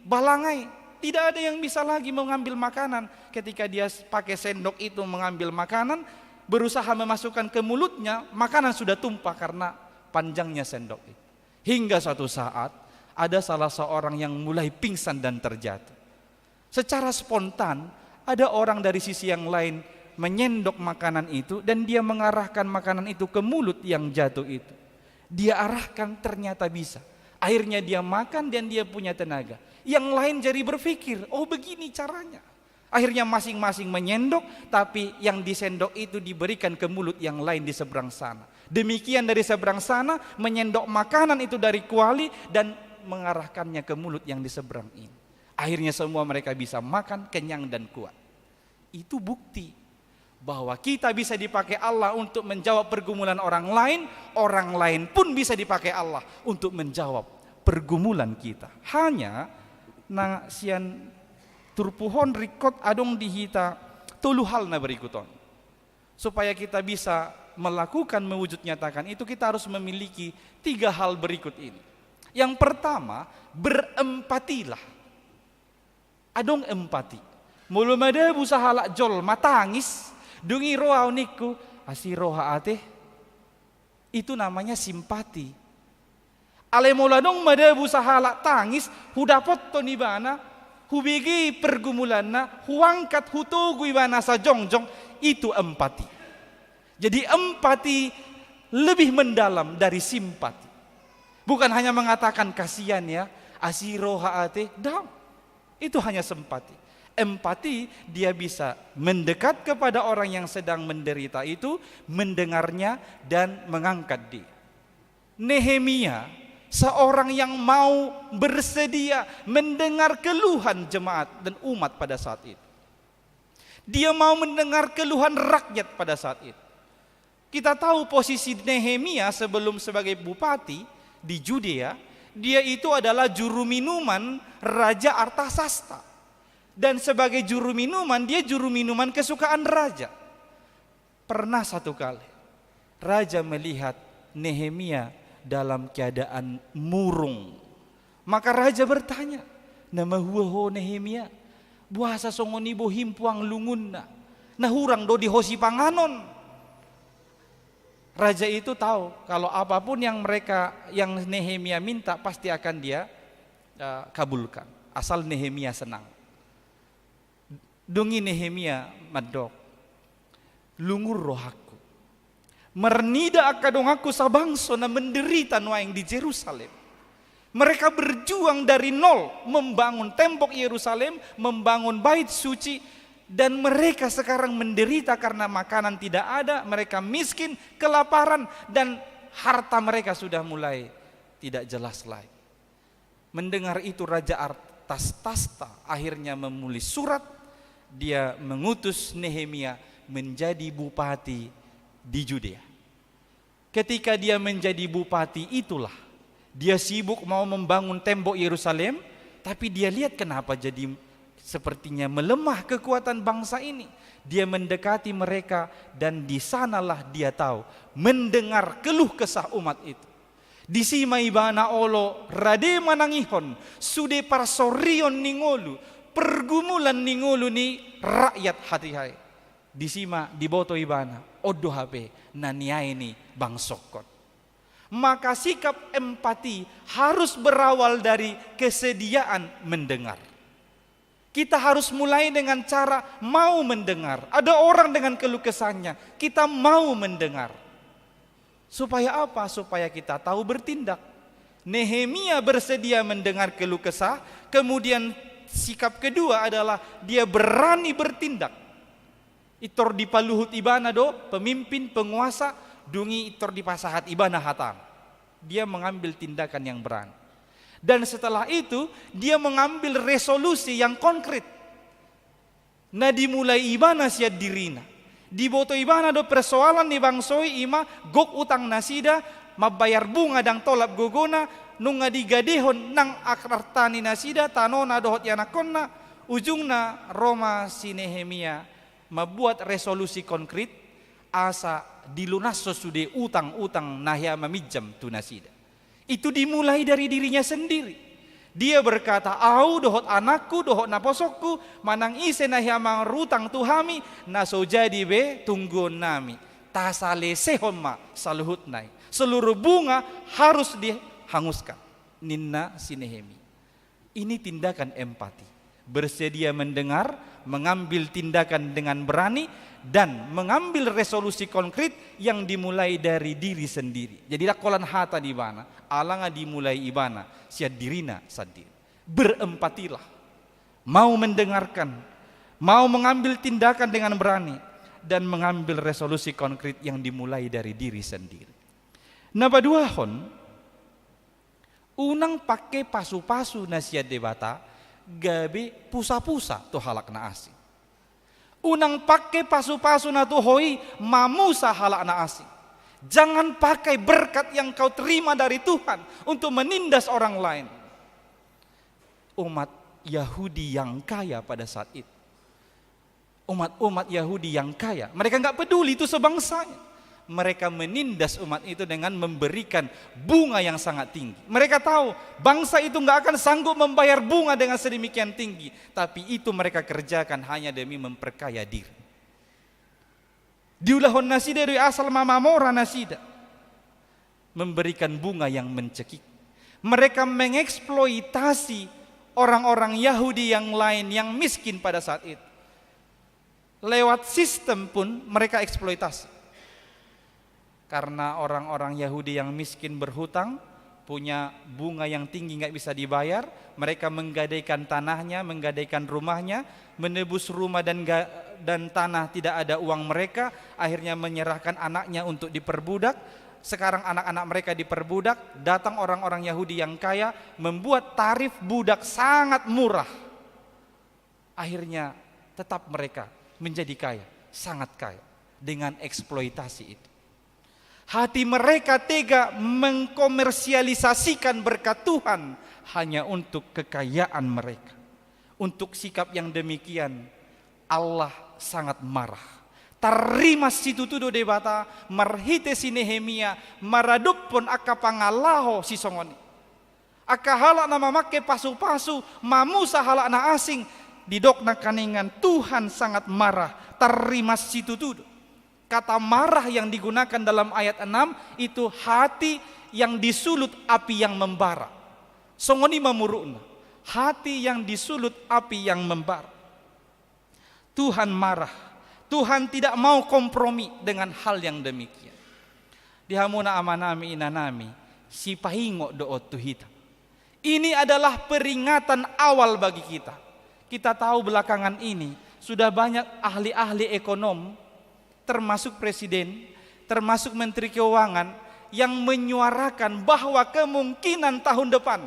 balanga i. Tidak ada yang bisa lagi mengambil makanan. Ketika dia s-, pakai sendok itu mengambil makanan, berusaha memasukkan ke mulutnya, makanan sudah tumpah karena panjangnya sendok itu. Hingga suatu saat, ada salah seorang yang mulai pingsan dan terjatuh. Secara spontan, ada orang dari sisi yang lain menyendok makanan itu dan dia mengarahkan makanan itu ke mulut yang jatuh itu. Dia arahkan, ternyata bisa. Akhirnya dia makan dan dia punya tenaga. Yang lain jadi berpikir, "Oh, begini caranya." Akhirnya masing-masing menyendok, tapi yang disendok itu diberikan ke mulut yang lain di seberang sana. Demikian dari seberang sana menyendok makanan itu dari kuali dan mengarahkannya ke mulut yang di seberang ini. Akhirnya semua mereka bisa makan, kenyang dan kuat. Itu bukti bahwa kita bisa dipakai Allah untuk menjawab pergumulan orang lain, orang lain pun bisa dipakai Allah untuk menjawab pergumulan kita. Hanya na sian turpuk on ringkot adong di hita tolu hal na berikut on. Supaya kita bisa melakukan, mewujud nyatakan itu, kita harus memiliki tiga hal berikut ini. Yang pertama, berempatilah. Adong empati. Molo madabu sahalak jolma tangis, dung i ro au ningku, "Asi roha ate." Itu namanya simpati. Alai molo adong madabu sahalak tangis, hudapothon ibana, hubege pergumulanna, huangkat, hutogu ibana asa jongjong, itu empati. Jadi empati lebih mendalam dari simpati. Bukan hanya mengatakan, "Kasihan ya, asi roha ate." Daong. Itu hanya simpati. Empati, dia bisa mendekat kepada orang yang sedang menderita itu, mendengarnya, dan mengangkat dia. Nehemia, seorang yang mau bersedia mendengar keluhan jemaat dan umat pada saat itu. Dia mau mendengar keluhan rakyat pada saat itu. Kita tahu posisi Nehemia sebelum sebagai bupati di Judea, dia itu adalah juru minuman Raja Artasasta. Dan sebagai juru minuman, dia juru minuman kesukaan raja. Pernah satu kali, raja melihat Nehemia dalam keadaan murung. Maka raja bertanya, "Na mahua ho, Nehemia? Boasa songon i bohim puang lungunna? Na hurang do di ho sipanganon?" Raja itu tahu kalau apapun yang mereka, yang Nehemia minta, pasti akan dia, eh, kabulkan, asal Nehemia senang. Dung i Nehemia mandok, "Lungun rohangku marnida angka donganku sabangso na menderita nuaeng di Jerusalem. Mereka berjuang dari nol membangun tembok Yerusalem, membangun bait suci, dan mereka sekarang menderita karena makanan tidak ada, mereka miskin, kelaparan, dan harta mereka sudah mulai tidak jelas lagi." Mendengar itu, Raja Artastasta akhirnya menulis surat, dia mengutus Nehemia menjadi bupati di Judea. Ketika dia menjadi bupati itulah, dia sibuk mau membangun tembok Yerusalem, tapi dia lihat kenapa jadi sepertinya melemah kekuatan bangsa ini. Dia mendekati mereka dan di sanalah dia tahu, mendengar keluh kesah umat itu. Disi ma ibana olo rade manangihon sude parsorion ni ngolu, pergumulan ni ngolu ni rakyat hatiha i. Disi ma diboto ibana, on do hape na niae ni bangsongkon. Maka sikap empati harus berawal dari kesediaan mendengar. Kita harus mulai dengan cara mau mendengar. Ada orang dengan keluh kesahnya, kita mau mendengar. Supaya apa? Supaya kita tahu bertindak. Nehemia bersedia mendengar keluh kesah, kemudian sikap kedua adalah dia berani bertindak. Intor dipaluhut ibana do pemimpin, penguasa, dung i intor dipasahat ibana hatana. Dia mengambil tindakan yang berani. Dan setelah itu, dia mengambil resolusi yang konkret. Na dimulai ibana sian dirina. Diboto ibana do persoalan ni bangso i, i ma gok utang nasida, mambayar bunga ndang tolap gogona, nunga digadehon nang arta ni nasida, tanona dohot ianakhonna, ujungna ro ma si Nehemia mambuat resolusi konkret, asa dilunashon sude utang-utang na hea maminjam tu nasida. Itu dimulai dari dirinya sendiri. Dia berkata, "Au dohot anakku, dohot naposongku, manang ise na hea marutang tu hami, na so jadi be tungguonnami. Tasalesehon ma saluhutna i. Seluruh bunga harus dihanguskan," ninna si Nehemia. Ini tindakan empati. Bersedia mendengar, mengambil tindakan dengan berani, dan mengambil resolusi konkret yang dimulai dari diri sendiri. Jadi ndang holan hata ni ibana, alana dimulai ibana sian dirina sandiri. Berempatilah. Mau mendengarkan, mau mengambil tindakan dengan berani, dan mengambil resolusi konkret yang dimulai dari diri sendiri. Na paduahon, unang pangke pasupasu na sian Debata gabe pusapusa tu halak na asing. Unang pangke pasupasu na tu ho i mamusa halak na asing. Jangan pakai berkat yang kau terima dari Tuhan untuk menindas orang lain. Umat Yahudi yang kaya pada saat itu, umat-umat Yahudi yang kaya, mereka nggak peduli itu sebangsanya. Mereka menindas umat itu dengan memberikan bunga yang sangat tinggi. Mereka tahu bangsa itu nggak akan sanggup membayar bunga dengan sedemikian tinggi, tapi itu mereka kerjakan hanya demi memperkaya diri. Diulahon nasida do i asal mamamora nasida. Memberikan bunga yang mencekik. Mereka mengeksploitasi orang-orang Yahudi yang lain yang miskin pada saat itu. Lewat sistem pun mereka eksploitasi. Karena orang-orang Yahudi yang miskin berhutang, punya bunga yang tinggi nggak bisa dibayar, mereka menggadaikan tanahnya, menggadaikan rumahnya, menebus rumah dan ga-, dan tanah tidak ada uang mereka, akhirnya menyerahkan anaknya untuk diperbudak. Sekarang anak-anak mereka diperbudak, datang orang-orang Yahudi yang kaya, membuat tarif budak sangat murah. Akhirnya tetap mereka menjadi kaya, sangat kaya dengan eksploitasi itu. Hati mereka tega mengkomersialisasikan berkat Tuhan hanya untuk kekayaan mereka. Untuk sikap yang demikian, Allah sangat marah. Tarrimas situtu do Debata marhite si Nehemia maradophon angka pangalaho sisongon i. Angka halak na mamangke pasu-pasu, mamusa halak na asing, didok nangkaningan Tuhan sangat marah, tarrimas situtu do. Kata marah yang digunakan dalam ayat enam itu hati yang disulut api yang membara. Songon i ma murukna, hati yang disulut api yang membara. Tuhan marah. Tuhan tidak mau kompromi dengan hal yang demikian. Di hamuna amanami, inanami, sipaingot do on tu hita. Ini adalah peringatan awal bagi kita. Kita tahu belakangan ini sudah banyak ahli-ahli ekonom, termasuk presiden, termasuk menteri keuangan, yang menyuarakan bahwa kemungkinan tahun depan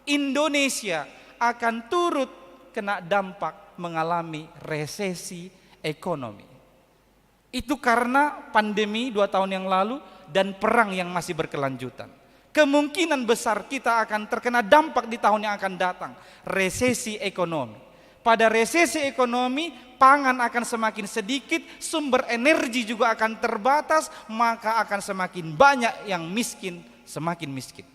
Indonesia akan turut kena dampak mengalami resesi ekonomi. Itu karena pandemi dua tahun yang lalu dan perang yang masih berkelanjutan. Kemungkinan besar kita akan terkena dampak di tahun yang akan datang, resesi ekonomi. Pada resesi ekonomi, pangan akan semakin sedikit, sumber energi juga akan terbatas, maka akan semakin banyak yang miskin, semakin miskin.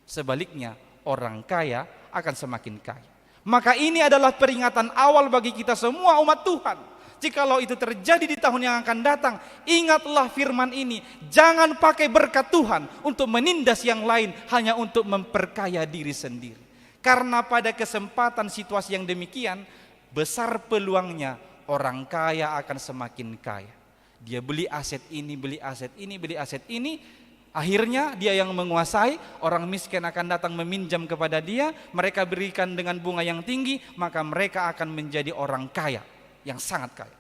Sebaliknya, orang kaya akan semakin kaya. Maka ini adalah peringatan awal bagi kita semua umat Tuhan. Jikalau itu terjadi di tahun yang akan datang, ingatlah firman ini, jangan pakai berkat Tuhan untuk menindas yang lain, hanya untuk memperkaya diri sendiri. Karena pada kesempatan situasi yang demikian, besar peluangnya orang kaya akan semakin kaya. Dia beli aset ini, beli aset ini, beli aset ini. Akhirnya dia yang menguasai, orang miskin akan datang meminjam kepada dia, mereka berikan dengan bunga yang tinggi, maka mereka akan menjadi orang kaya, yang sangat kaya.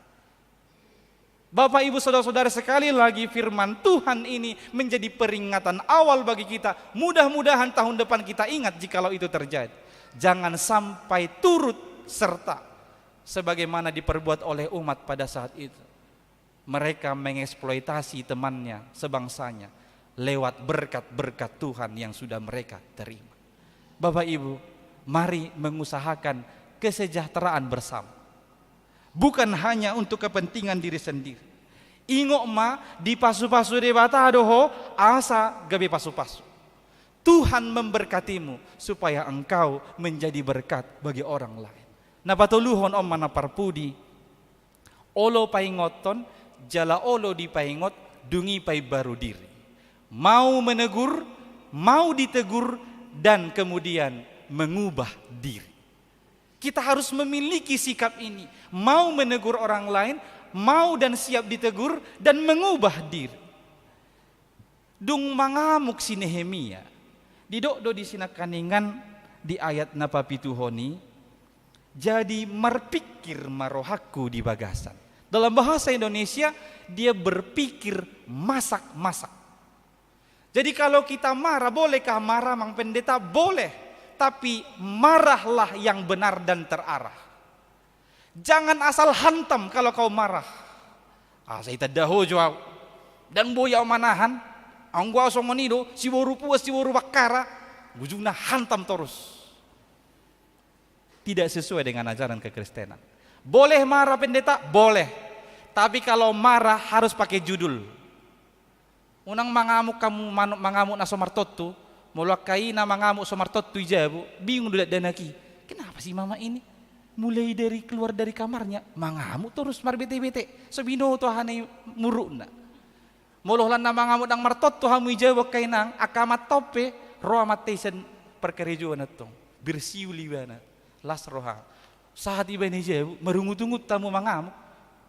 Bapak, Ibu, saudara-saudara, sekali lagi firman Tuhan ini menjadi peringatan awal bagi kita. Mudah-mudahan tahun depan kita ingat jikalau itu terjadi. Jangan sampai turut serta sebagaimana diperbuat oleh umat pada saat itu. Mereka mengeksploitasi temannya, sebangsanya, lewat berkat-berkat Tuhan yang sudah mereka terima. Bapak Ibu, mari mengusahakan kesejahteraan bersama. Bukan hanya untuk kepentingan diri sendiri. Ingot ma, dipasu-pasu Debata do ho, asa gabe pasu-pasu. Tuhan memberkatimu supaya engkau menjadi berkat bagi orang lain. Na patoluhon on ma na parpudi. Olo paingothon, jala olo dipaingot, dung i paimbaru diri. Mau menegur, mau ditegur, dan kemudian mengubah diri. Kita harus memiliki sikap ini, mau menegur orang lain, mau dan siap ditegur, dan mengubah diri. Dung mangamuk si Nehemia, didok do disi nangkaningan di ayat na papituhon i, jadi marpikir ma rohangku di bagasan. Dalam bahasa Indonesia, dia berpikir masak-masak. Jadi kalau kita marah, bolehkah marah, Mang Pendeta? Boleh, tapi marahlah yang benar dan terarah. Jangan asal hantam kalau kau marah. Asa itanda ho jo au. Ndang boi au manahan. Anggo au songon i do, siboru puas, siboru bakkara. Ujungna hantam torus. Tidak sesuai dengan ajaran kekristenan. Boleh marah, Pendeta? Boleh. Tapi kalau marah harus pakai judul. Unang mangamuk hamu, manuk mangamuk na so martontu. Molo angka i na mangamuk so martontu i jabu, bingung do dakdanak i. Kenapa sih mama ini? Mulai dari keluar dari kamarnya, mangamuk terus, marbete-bete. So binoto aha na i murukna. Molo holan na mangamuk ndang martontu hamu i jabu angka inang, angka amanta on pe, ro amanta i sian parkarejoan antong. Bersiul ibana. Las roha. Sahat ibana i jabu, marungut-ungut hamu mangamuk.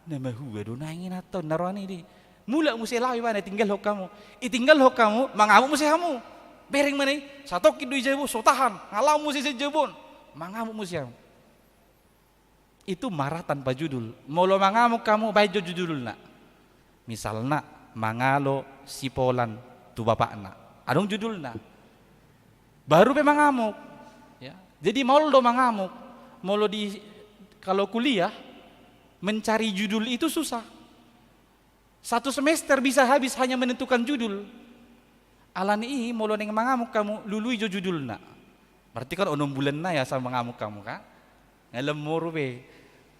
Na mahua do naeng inanta on na rohana i di. Mulak muse laho ibana, tinggalhon hamu. Itinggalhon hamu, mangamuk muse hamu. Bereng ma na i, satongkin do i jabu, so tahan. Nga laho muse sian jabu on. Mangamuk muse hamu. Itu marah tanpa judul. Molo mangamuk hamu, baen jo judulna. Misalna, mangalo si Polan tu bapakna. Adong judulna. Baru pe mangamuk. Ya. Jadi maol do mangamuk. Molo di, kalau kuliah, mencari judul itu susah. Satu semester bisa habis hanya menentukan judul. Alani i, molo naeng mangamuk hamu, lului jo judulna. Berarti kan onom bulan nai asa mangamuk hamu, kan? Nga lam moru be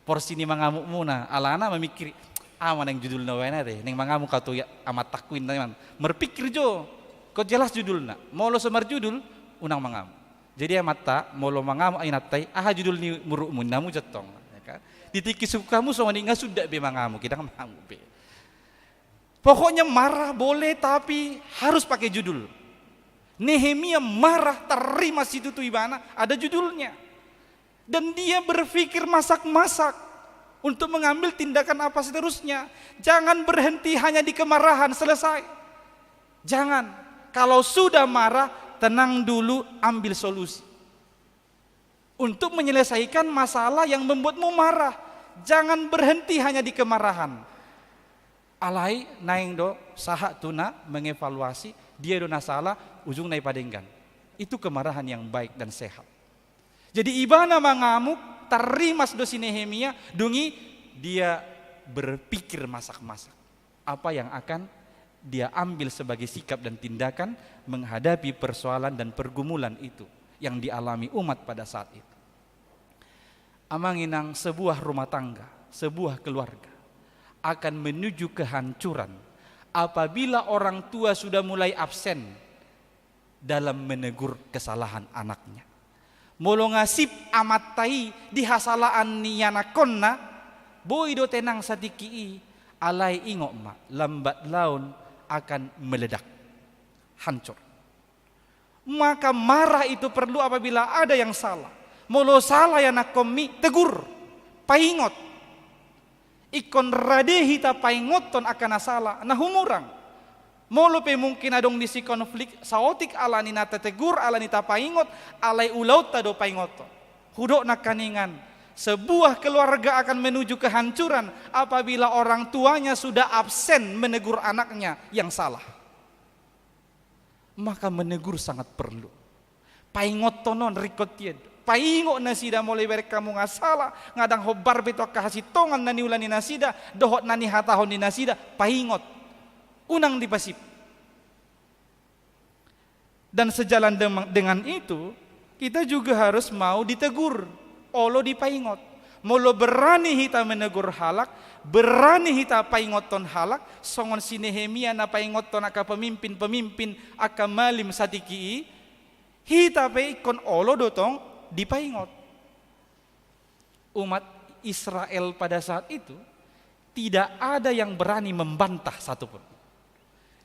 porsi ni mangamukmuna, alana mamikiri, aha ma naeng judulna baen ate, naeng mangamuk ahu tu amantangku, inna i ma. Marpikir jo, ingkon jelas judulna. Molo so marjudul, unang mangamuk. Jadi amanta, molo mangamuk inanta i, aha judul ni murukmu, inna hamu jo antong, ya kan? Di tingki suku hamu songon i, nga sundat be mangamuk, ndang mangamuk be. Pokoknya marah boleh, tapi harus pakai judul. Nehemia marah, tarrimas situtu ibana, ada judulnya. Dan dia berpikir masak-masak untuk mengambil tindakan apa seterusnya. Jangan berhenti hanya di kemarahan, selesai. Jangan. Kalau sudah marah, tenang dulu, ambil solusi untuk menyelesaikan masalah yang membuatmu marah. Jangan berhenti hanya di kemarahan. Alai naeng do sahat tu na mengevaluasi, dia do na sala, ujungna ipadenggan. Itu kemarahan yang baik dan sehat. Jadi ibana mangamuk, tarrimas do si Nehemia, dung i dia berpikir masak-masak apa yang akan dia ambil sebagai sikap dan tindakan menghadapi persoalan dan pergumulan itu yang dialami umat pada saat itu. Amang inang, sebuah rumah tangga, sebuah keluarga akan menuju kehancuran apabila orang tua sudah mulai absen dalam menegur kesalahan anaknya. Molo nga sip amanta i di hasalaan ni anakkonna, boi do tenang satingki i, alai ingot ma, lambat laun akan meledak, hancur. Maka marah itu perlu apabila ada yang salah. Molo sala ianakkonmi, tegur, paingot. Ingkon rade hita paingothon angka na sala, na humurang. Molo pe mungkin adong disi konflik, saotik alani na tategur, alani tapaingot, alai ulaonta do paingothon. Hudok nangkaningan, sebuah keluarga akan menuju kehancuran apabila orang tuanya sudah absen menegur anaknya yang salah. Maka menegur sangat perlu. Paingothon on ringkot hian. Paingot nasida molo ibereng hamu nga sala, nga ndang hombar be tu angka hasintongan na niula ni nasida, dohot na nihatahon ni nasida, paingot. Unang dipasip. Dan sejalan dem-, dengan itu, kita juga harus mau ditegur, olo dipaingot. Molo berani hita menegur halak, berani hita paingothon halak, songon si Nehemia na paingothon angka pemimpin-pemimpin, angka malim satingki i, hita pe ingkon olo do tong dipaingot. Umat Israel pada saat itu tidak ada yang berani membantah satupun.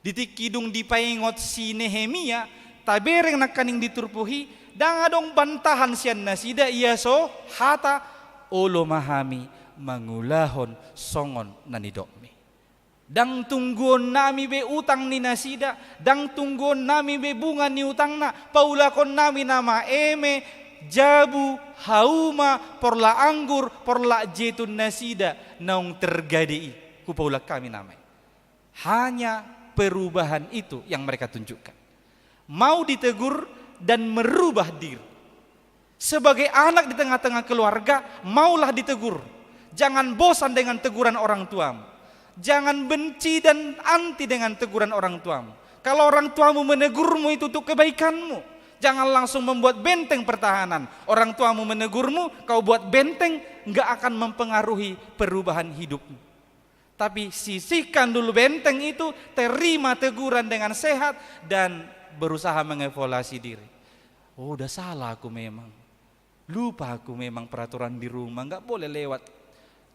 Di tingki dung dipaingot si Nehemia, tabereng nangkaning di turpuk i, ndang adong bantahan sian nasida, ia so hata, olo ma hami mangulahon songon na nidokmi. Ndang tungguonnami be utang ni nasida, ndang tungguonnami be bunga ni utangna, paulakonnami nama eme, jabu, hauma, porlak anggur, porlak jetun nasida naung tergade i, hupaulak hami nama i. Hanya perubahan itu yang mereka tunjukkan. Mau ditegur dan merubah diri. Sebagai anak di tengah-tengah keluarga, maulah ditegur. Jangan bosan dengan teguran orang tuamu. Jangan benci dan anti dengan teguran orang tuamu. Kalau orang tuamu menegurmu, itu untuk kebaikanmu. Jangan langsung membuat benteng pertahanan. Orang tuamu menegurmu, kau buat benteng, nggak akan mempengaruhi perubahan hidupmu. Tapi sisihkan dulu benteng itu, terima teguran dengan sehat, dan berusaha mengevaluasi diri. Oh, udah salah aku memang. Lupa aku memang peraturan di rumah, nggak boleh lewat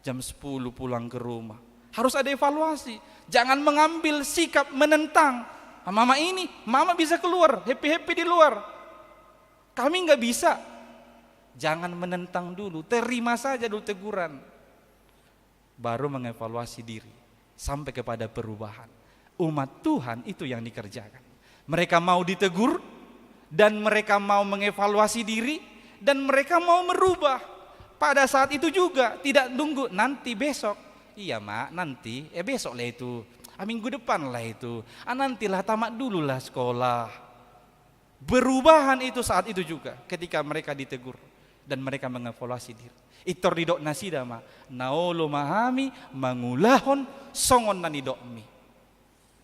jam sepuluh pulang ke rumah. Harus ada evaluasi. Jangan mengambil sikap menentang. "Ah, mama ini, mama bisa keluar, happy-happy di luar. Kami nggak bisa." Jangan menentang dulu, terima saja dulu teguran. Baru mengevaluasi diri sampai kepada perubahan. Umat Tuhan itu yang dikerjakan. Mereka mau ditegur, dan mereka mau mengevaluasi diri, dan mereka mau merubah. Pada saat itu juga, tidak tunggu nanti besok. "Iya, Mak, nanti. Eh, besok lah itu. Ah, minggu depan lah itu. Ah, nantilah, tamat dulu lah sekolah." Perubahan itu saat itu juga, ketika mereka ditegur dan mereka mengevaluasi diri. Pintor didok nasida ma, "Na olo ma hami mangulahon songon na nidokmi."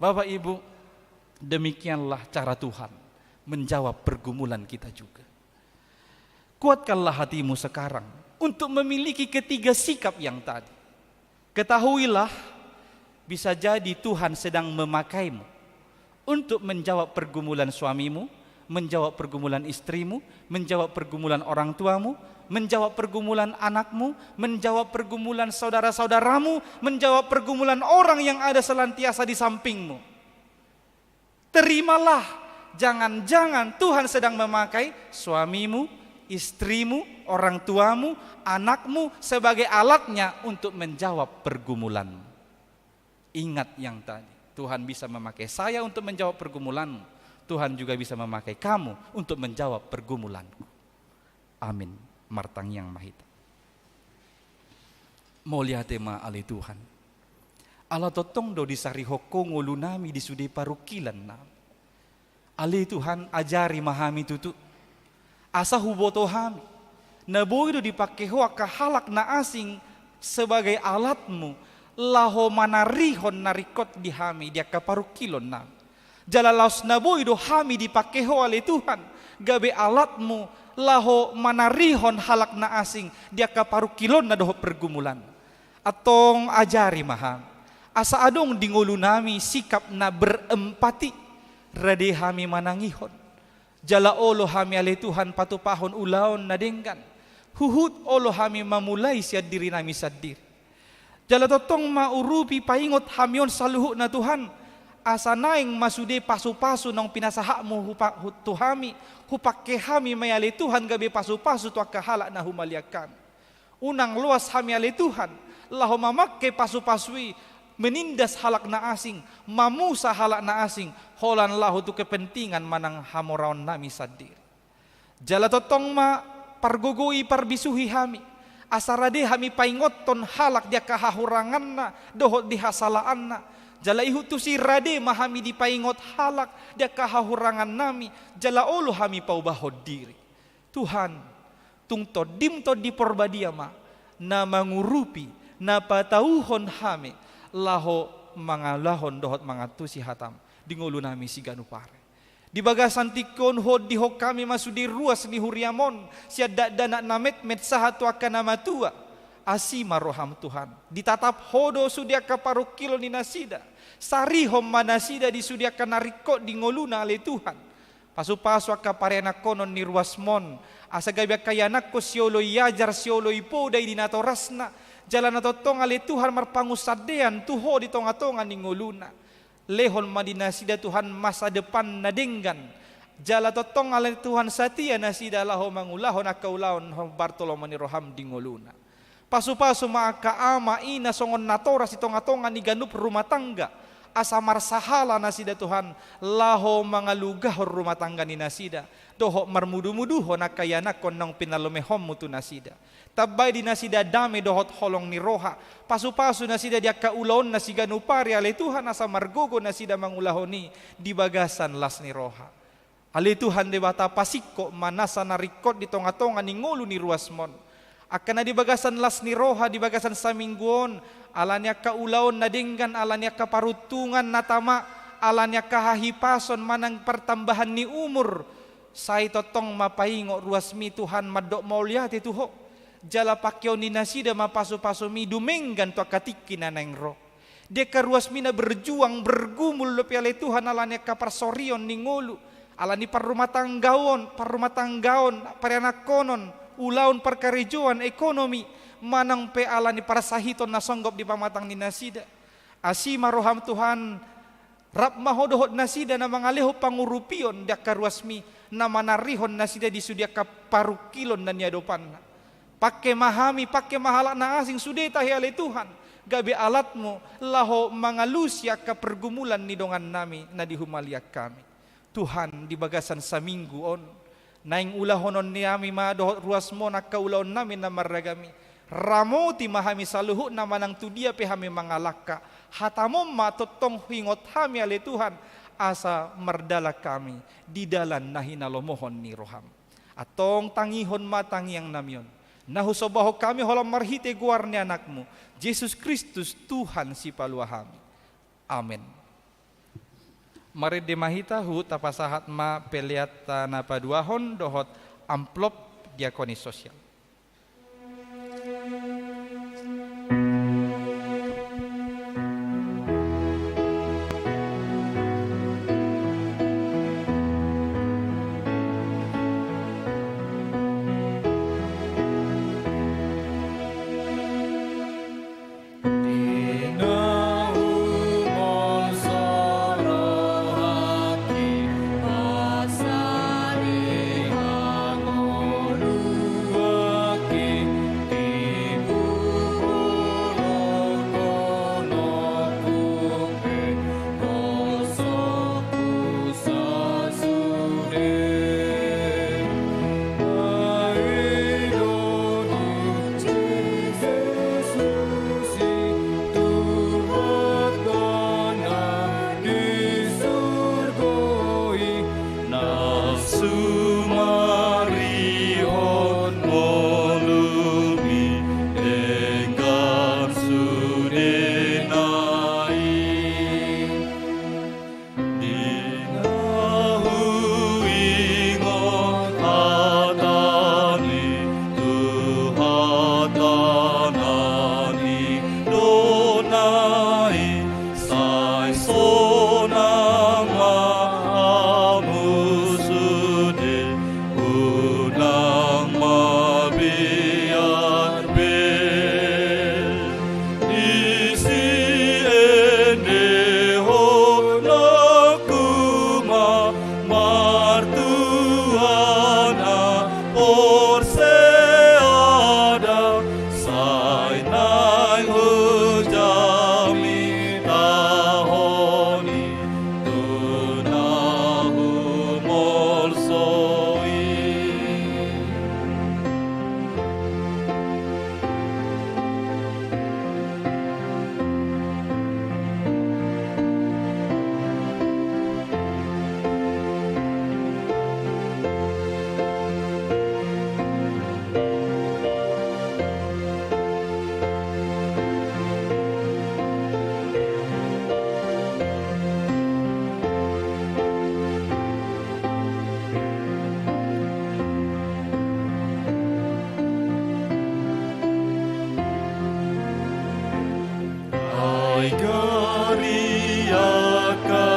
Bapak Ibu, demikianlah cara Tuhan menjawab pergumulan kita juga. Kuatkanlah hatimu sekarang untuk memiliki ketiga sikap yang tadi. Ketahuilah, bisa jadi Tuhan sedang memakaimu untuk menjawab pergumulan suamimu, menjawab pergumulan istrimu, menjawab pergumulan orang tuamu, menjawab pergumulan anakmu, menjawab pergumulan saudara-saudaramu, menjawab pergumulan orang yang ada senantiasa di sampingmu. Terimalah, jangan-jangan Tuhan sedang memakai suamimu, istrimu, orang tuamu, anakmu sebagai alatnya untuk menjawab pergumulanmu. Ingat yang tadi, Tuhan bisa memakai saya untuk menjawab pergumulanmu, Tuhan juga bisa memakai kamu untuk menjawab pergumulanku. Amin. Martangiang ma hita. Mauliate ma ale Tuhan. Ala tongtong do disarihon Ho ngolunami di sude parungkilannami. Ale Tuhan, ajari ma hami tutu. Asa huboto hami, na boi do dipake Ho angka halak na asing sebagai alatmu, laho manarihon na ringkot di hami di angka parungkilonnami. Jala laos na boi do hami dipake Ho ale Tuhan, gabe alatmu laho manarihon halak na asing di angka parungkilonna dohot pergumulan. Antong ajari ma hami, asa adong di ngolunami sikap na berempati, rade hami manangihon. Jala olo hami ale Tuhan patupahon ulaon na denggan, huhut olo hami mamulai sian dirinami sandiri. Jala tongtong ma urupi paingot hami on saluhutna Tuhan, asa naeng ma sude pasu-pasu naung pinasahatmu hupa-, hu-, tu hami, hupake hami ma i ale Tuhan gabe pasu-pasu tu angka halak na humaliang hami. Unang loas hami ale Tuhan, laho mamake pasu-pasu i, menindas halak na asing, mamusa halak na asing, holan laho tu kepentingan manang hamoraonnami sandiri. Jala tongtong ma pargogoi parbisuhi hami, asa rade hami paingothon halak di angka hahuranganna dohot di hasalaanna. Jala ihut tusi rade ma hami dipaingot halak di angka hahurangannami, jala olo hami paubahon diri. Tuhan, tung Tondim Tondi Porbadia ma na mangurupi, na patauhon hami laho mangulahon dohot mangantusi hatam di ngolunami siganup ari. Di bagasan tingki on huondihon hami ma sude ruas ni huriam on, sian dakdanak na metmet sahat tu angka na matua. Asi ma roham Tuhan, ditatap Ho do sude angka parungkilon ni nasida. Sarihon ma nasida di sude angka na ringkot di ngoluna ale Tuhan. Pasu-pasu angka parianakhonon ni ruasmon, asa gabe angka ianakhon sioloi ajar, sioloi poda i di natorasna, jala na tongtong ale Tuhan marpangunsandean tu Ho di tonga-tonga ni ngoluna. Lehon ma di nasida Tuhan masa depan na denggan, jala tongtong ale Tuhan satia nasida laho mangulahon angka ulaon hombar tu lomo ni roham di ngoluna. Pasu-pasu ma angka ama ina songon natoras di tonga-tonga ni ganup rumah tangga, asa marsahala nasida Tuhan, laho mangalugahon rumah tangga ni nasida, dohot marmudu-muduhon angka ianakhon naung pinalumehonmu tu nasida. Tambai di nasida dame dohot holong ni roha, pasu-pasu nasida di angka ulaonna siganup ari ale Tuhan, asa margogo nasida mangulahon i di bagasan las ni roha. Ale Tuhan Debata, pasingkop ma nasa na ringkot di tonga-tonga ni ngolu ni ruasmon. Angka na di bagasan las ni roha di bagasan saminggu on, ala ni angka ulaon na denggan, ala ni angka paruntungan na tama, ala ni angka hahipason manang partambahan ni umur, sai tongtong ma paingot ruasmi Tuhan mandok mauliate tu Ho. Jala pakeon ni nasida ma pasu-pasumi dumenggan tu angka tingki na naeng ro. Di angka ruasmi na berjuang, bergumul dope ale Tuhan, ala ni angka parsorion ni ngolu, ala ni parrumatanggaon, parrumatanggaon, parianakhonon, ulaon parkarejoan, ekonomi, manang pe ala ni parsahiton na songgop di pamatang ni nasida. Asi ma roham Tuhan, rap ma Ho dohot nasida na mangalehon pangurupion di angka ruasmi, na manarihon nasida di sude angka parungkilon na niadopanna. Pangke ma hami, pangke ma halak na asing, sude tahe ale Tuhan, gabe alatmu laho mangalusi angka pergumulan ni dongannami na di humaliang hami. Tuhan, di bagasan saminggu on, naeng ulahonon nami ma dohot ruasmon angka ulaonnami na marragam i. Ramoti ma hami saluhutna manang tu dia pe hami mangalangka. Hatamon ma tongtong huingot hami ale Tuhan, asa mardalan hami di dalan na hinalomohon ni roham. Antong tangihon ma tangiangnami on, na husombahon hami holan marhite goar ni Anakmu, Jesus Kristus, Tuhan Sipalua hami. Amen. Marende ma hita, huhut tapasahat ma peleanta na paduahon dohot amplop diakonis sosial. Di na huingot hata ni Tuhanta na nidokna i, sai sonang ma hamu sude, unang mabiar be. Disi endehononku ma martua na porseada, sai naeng hujamitahon i tu na humolso i. Ai gari angka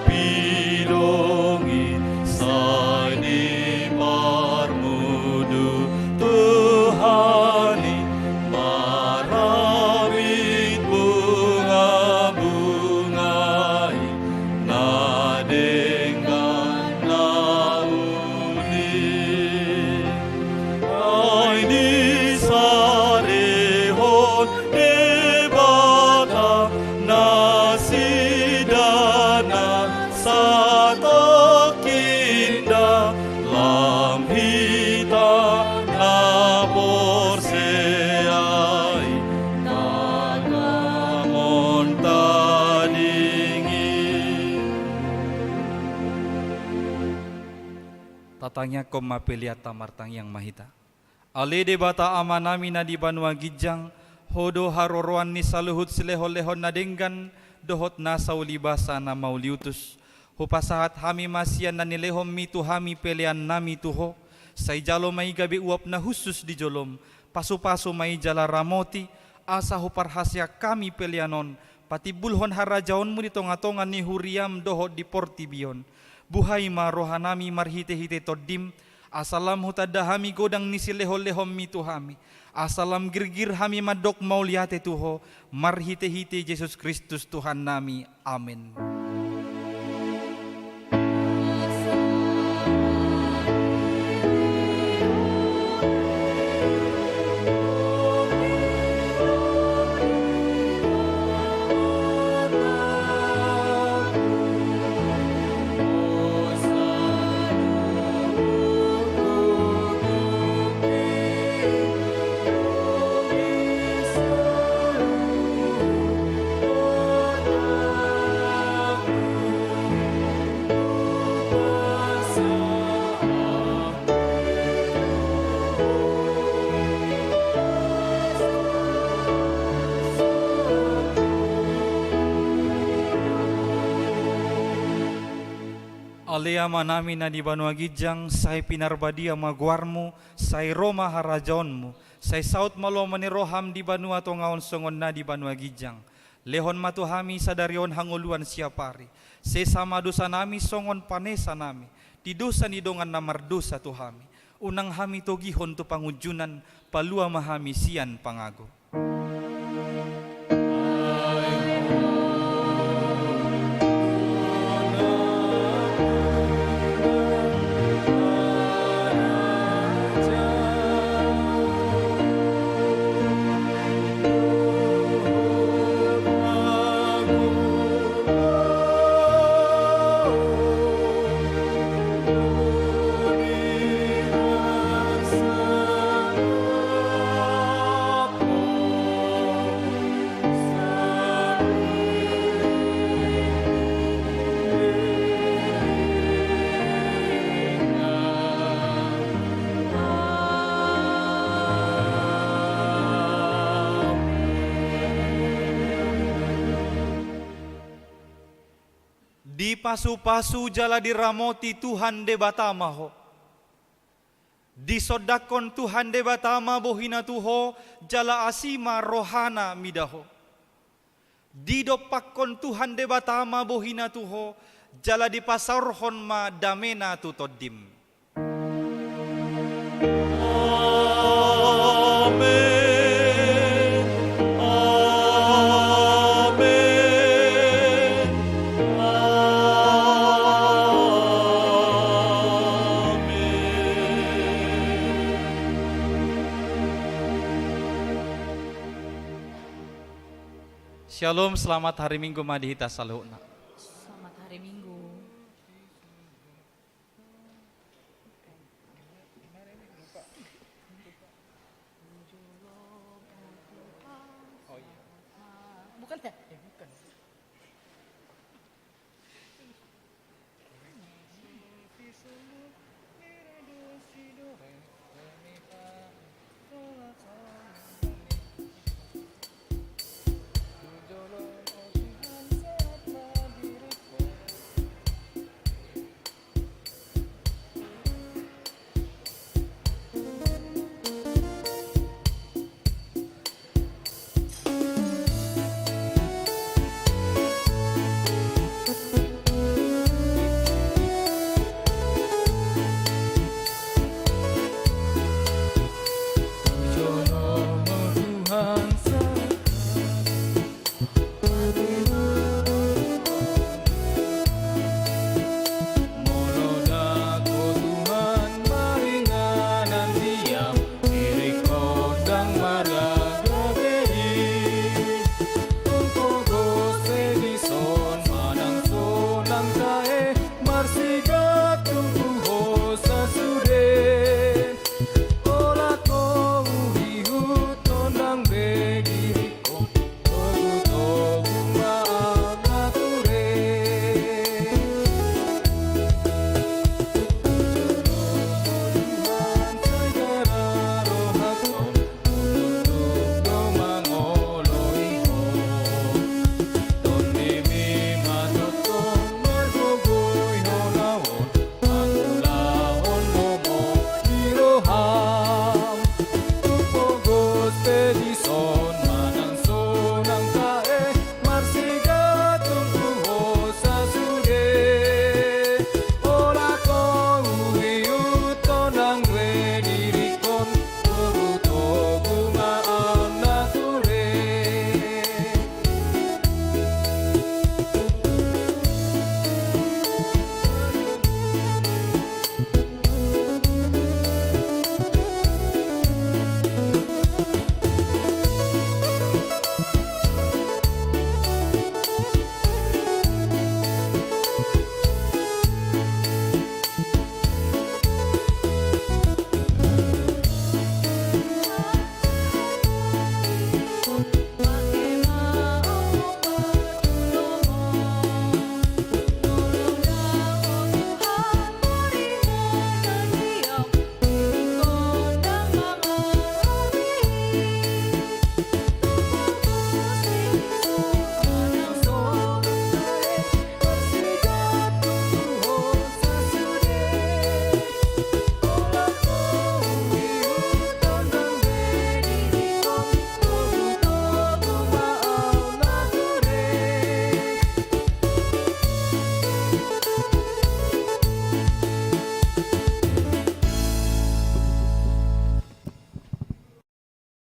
pidong i, sai diparmudu Tuhan i, marabit bunga-bunga i, na denggan na uli. Ai disarihon Debata nasida na satongkin da, lam hita na porsea i, tagamon tading i. Tatangiangkon ma peleanta, martangiang ma hita. Ale Debata Amanami na di banua ginjang, Ho do haroroan ni saluhut silehon-lehon na denggan dohot nasa ulibasa na mauliutus. Hupasahat hami ma sian na nilehonMi tu hami peleannami tu Ho, sai jalo ma i gabe uap na hushus di joloM, pasu-pasu ma i jala ramoti, asa huparhaseang hami pelean on patimbulhon harajaonmu di tonga-tonga ni huriam dohot di portibi on. Buhai ma rohanami marhite-hite Tondim, asa lam hutanda hami godang ni silehon-lehonmi tu hami, asa lam girgir hami mandok mauliate tu Ho, marhite-hite Jesus Kristus Tuhannami. Amen. Ale Amanami na di banua ginjang, sai pinarbadia ma goarmu, sai ro ma harajaonmu, sai saut ma lomo ni roham di banua tonga on songon na di banua ginjang. Lehon ma tu hami sadari on hangoluan siapari. Sesa ma dosanami songon panesanami di dosa ni dongan na mardosa tu hami. Unang hami togihon tu pangunjunan, palua ma hami sian pangago. Dipasu-pasu jala diramoti Tuhan Debata ma ho. Disondangkon Tuhan Debata ma bohina tu ho, jala asi ma rohana mida ho. Didompakkon Tuhan Debata ma bohina tu ho, jala dipasaorhon ma damena tu tondim. Amen. Amen. Amen. Syalom, selamat hari Minggu ma di hita saluhutna.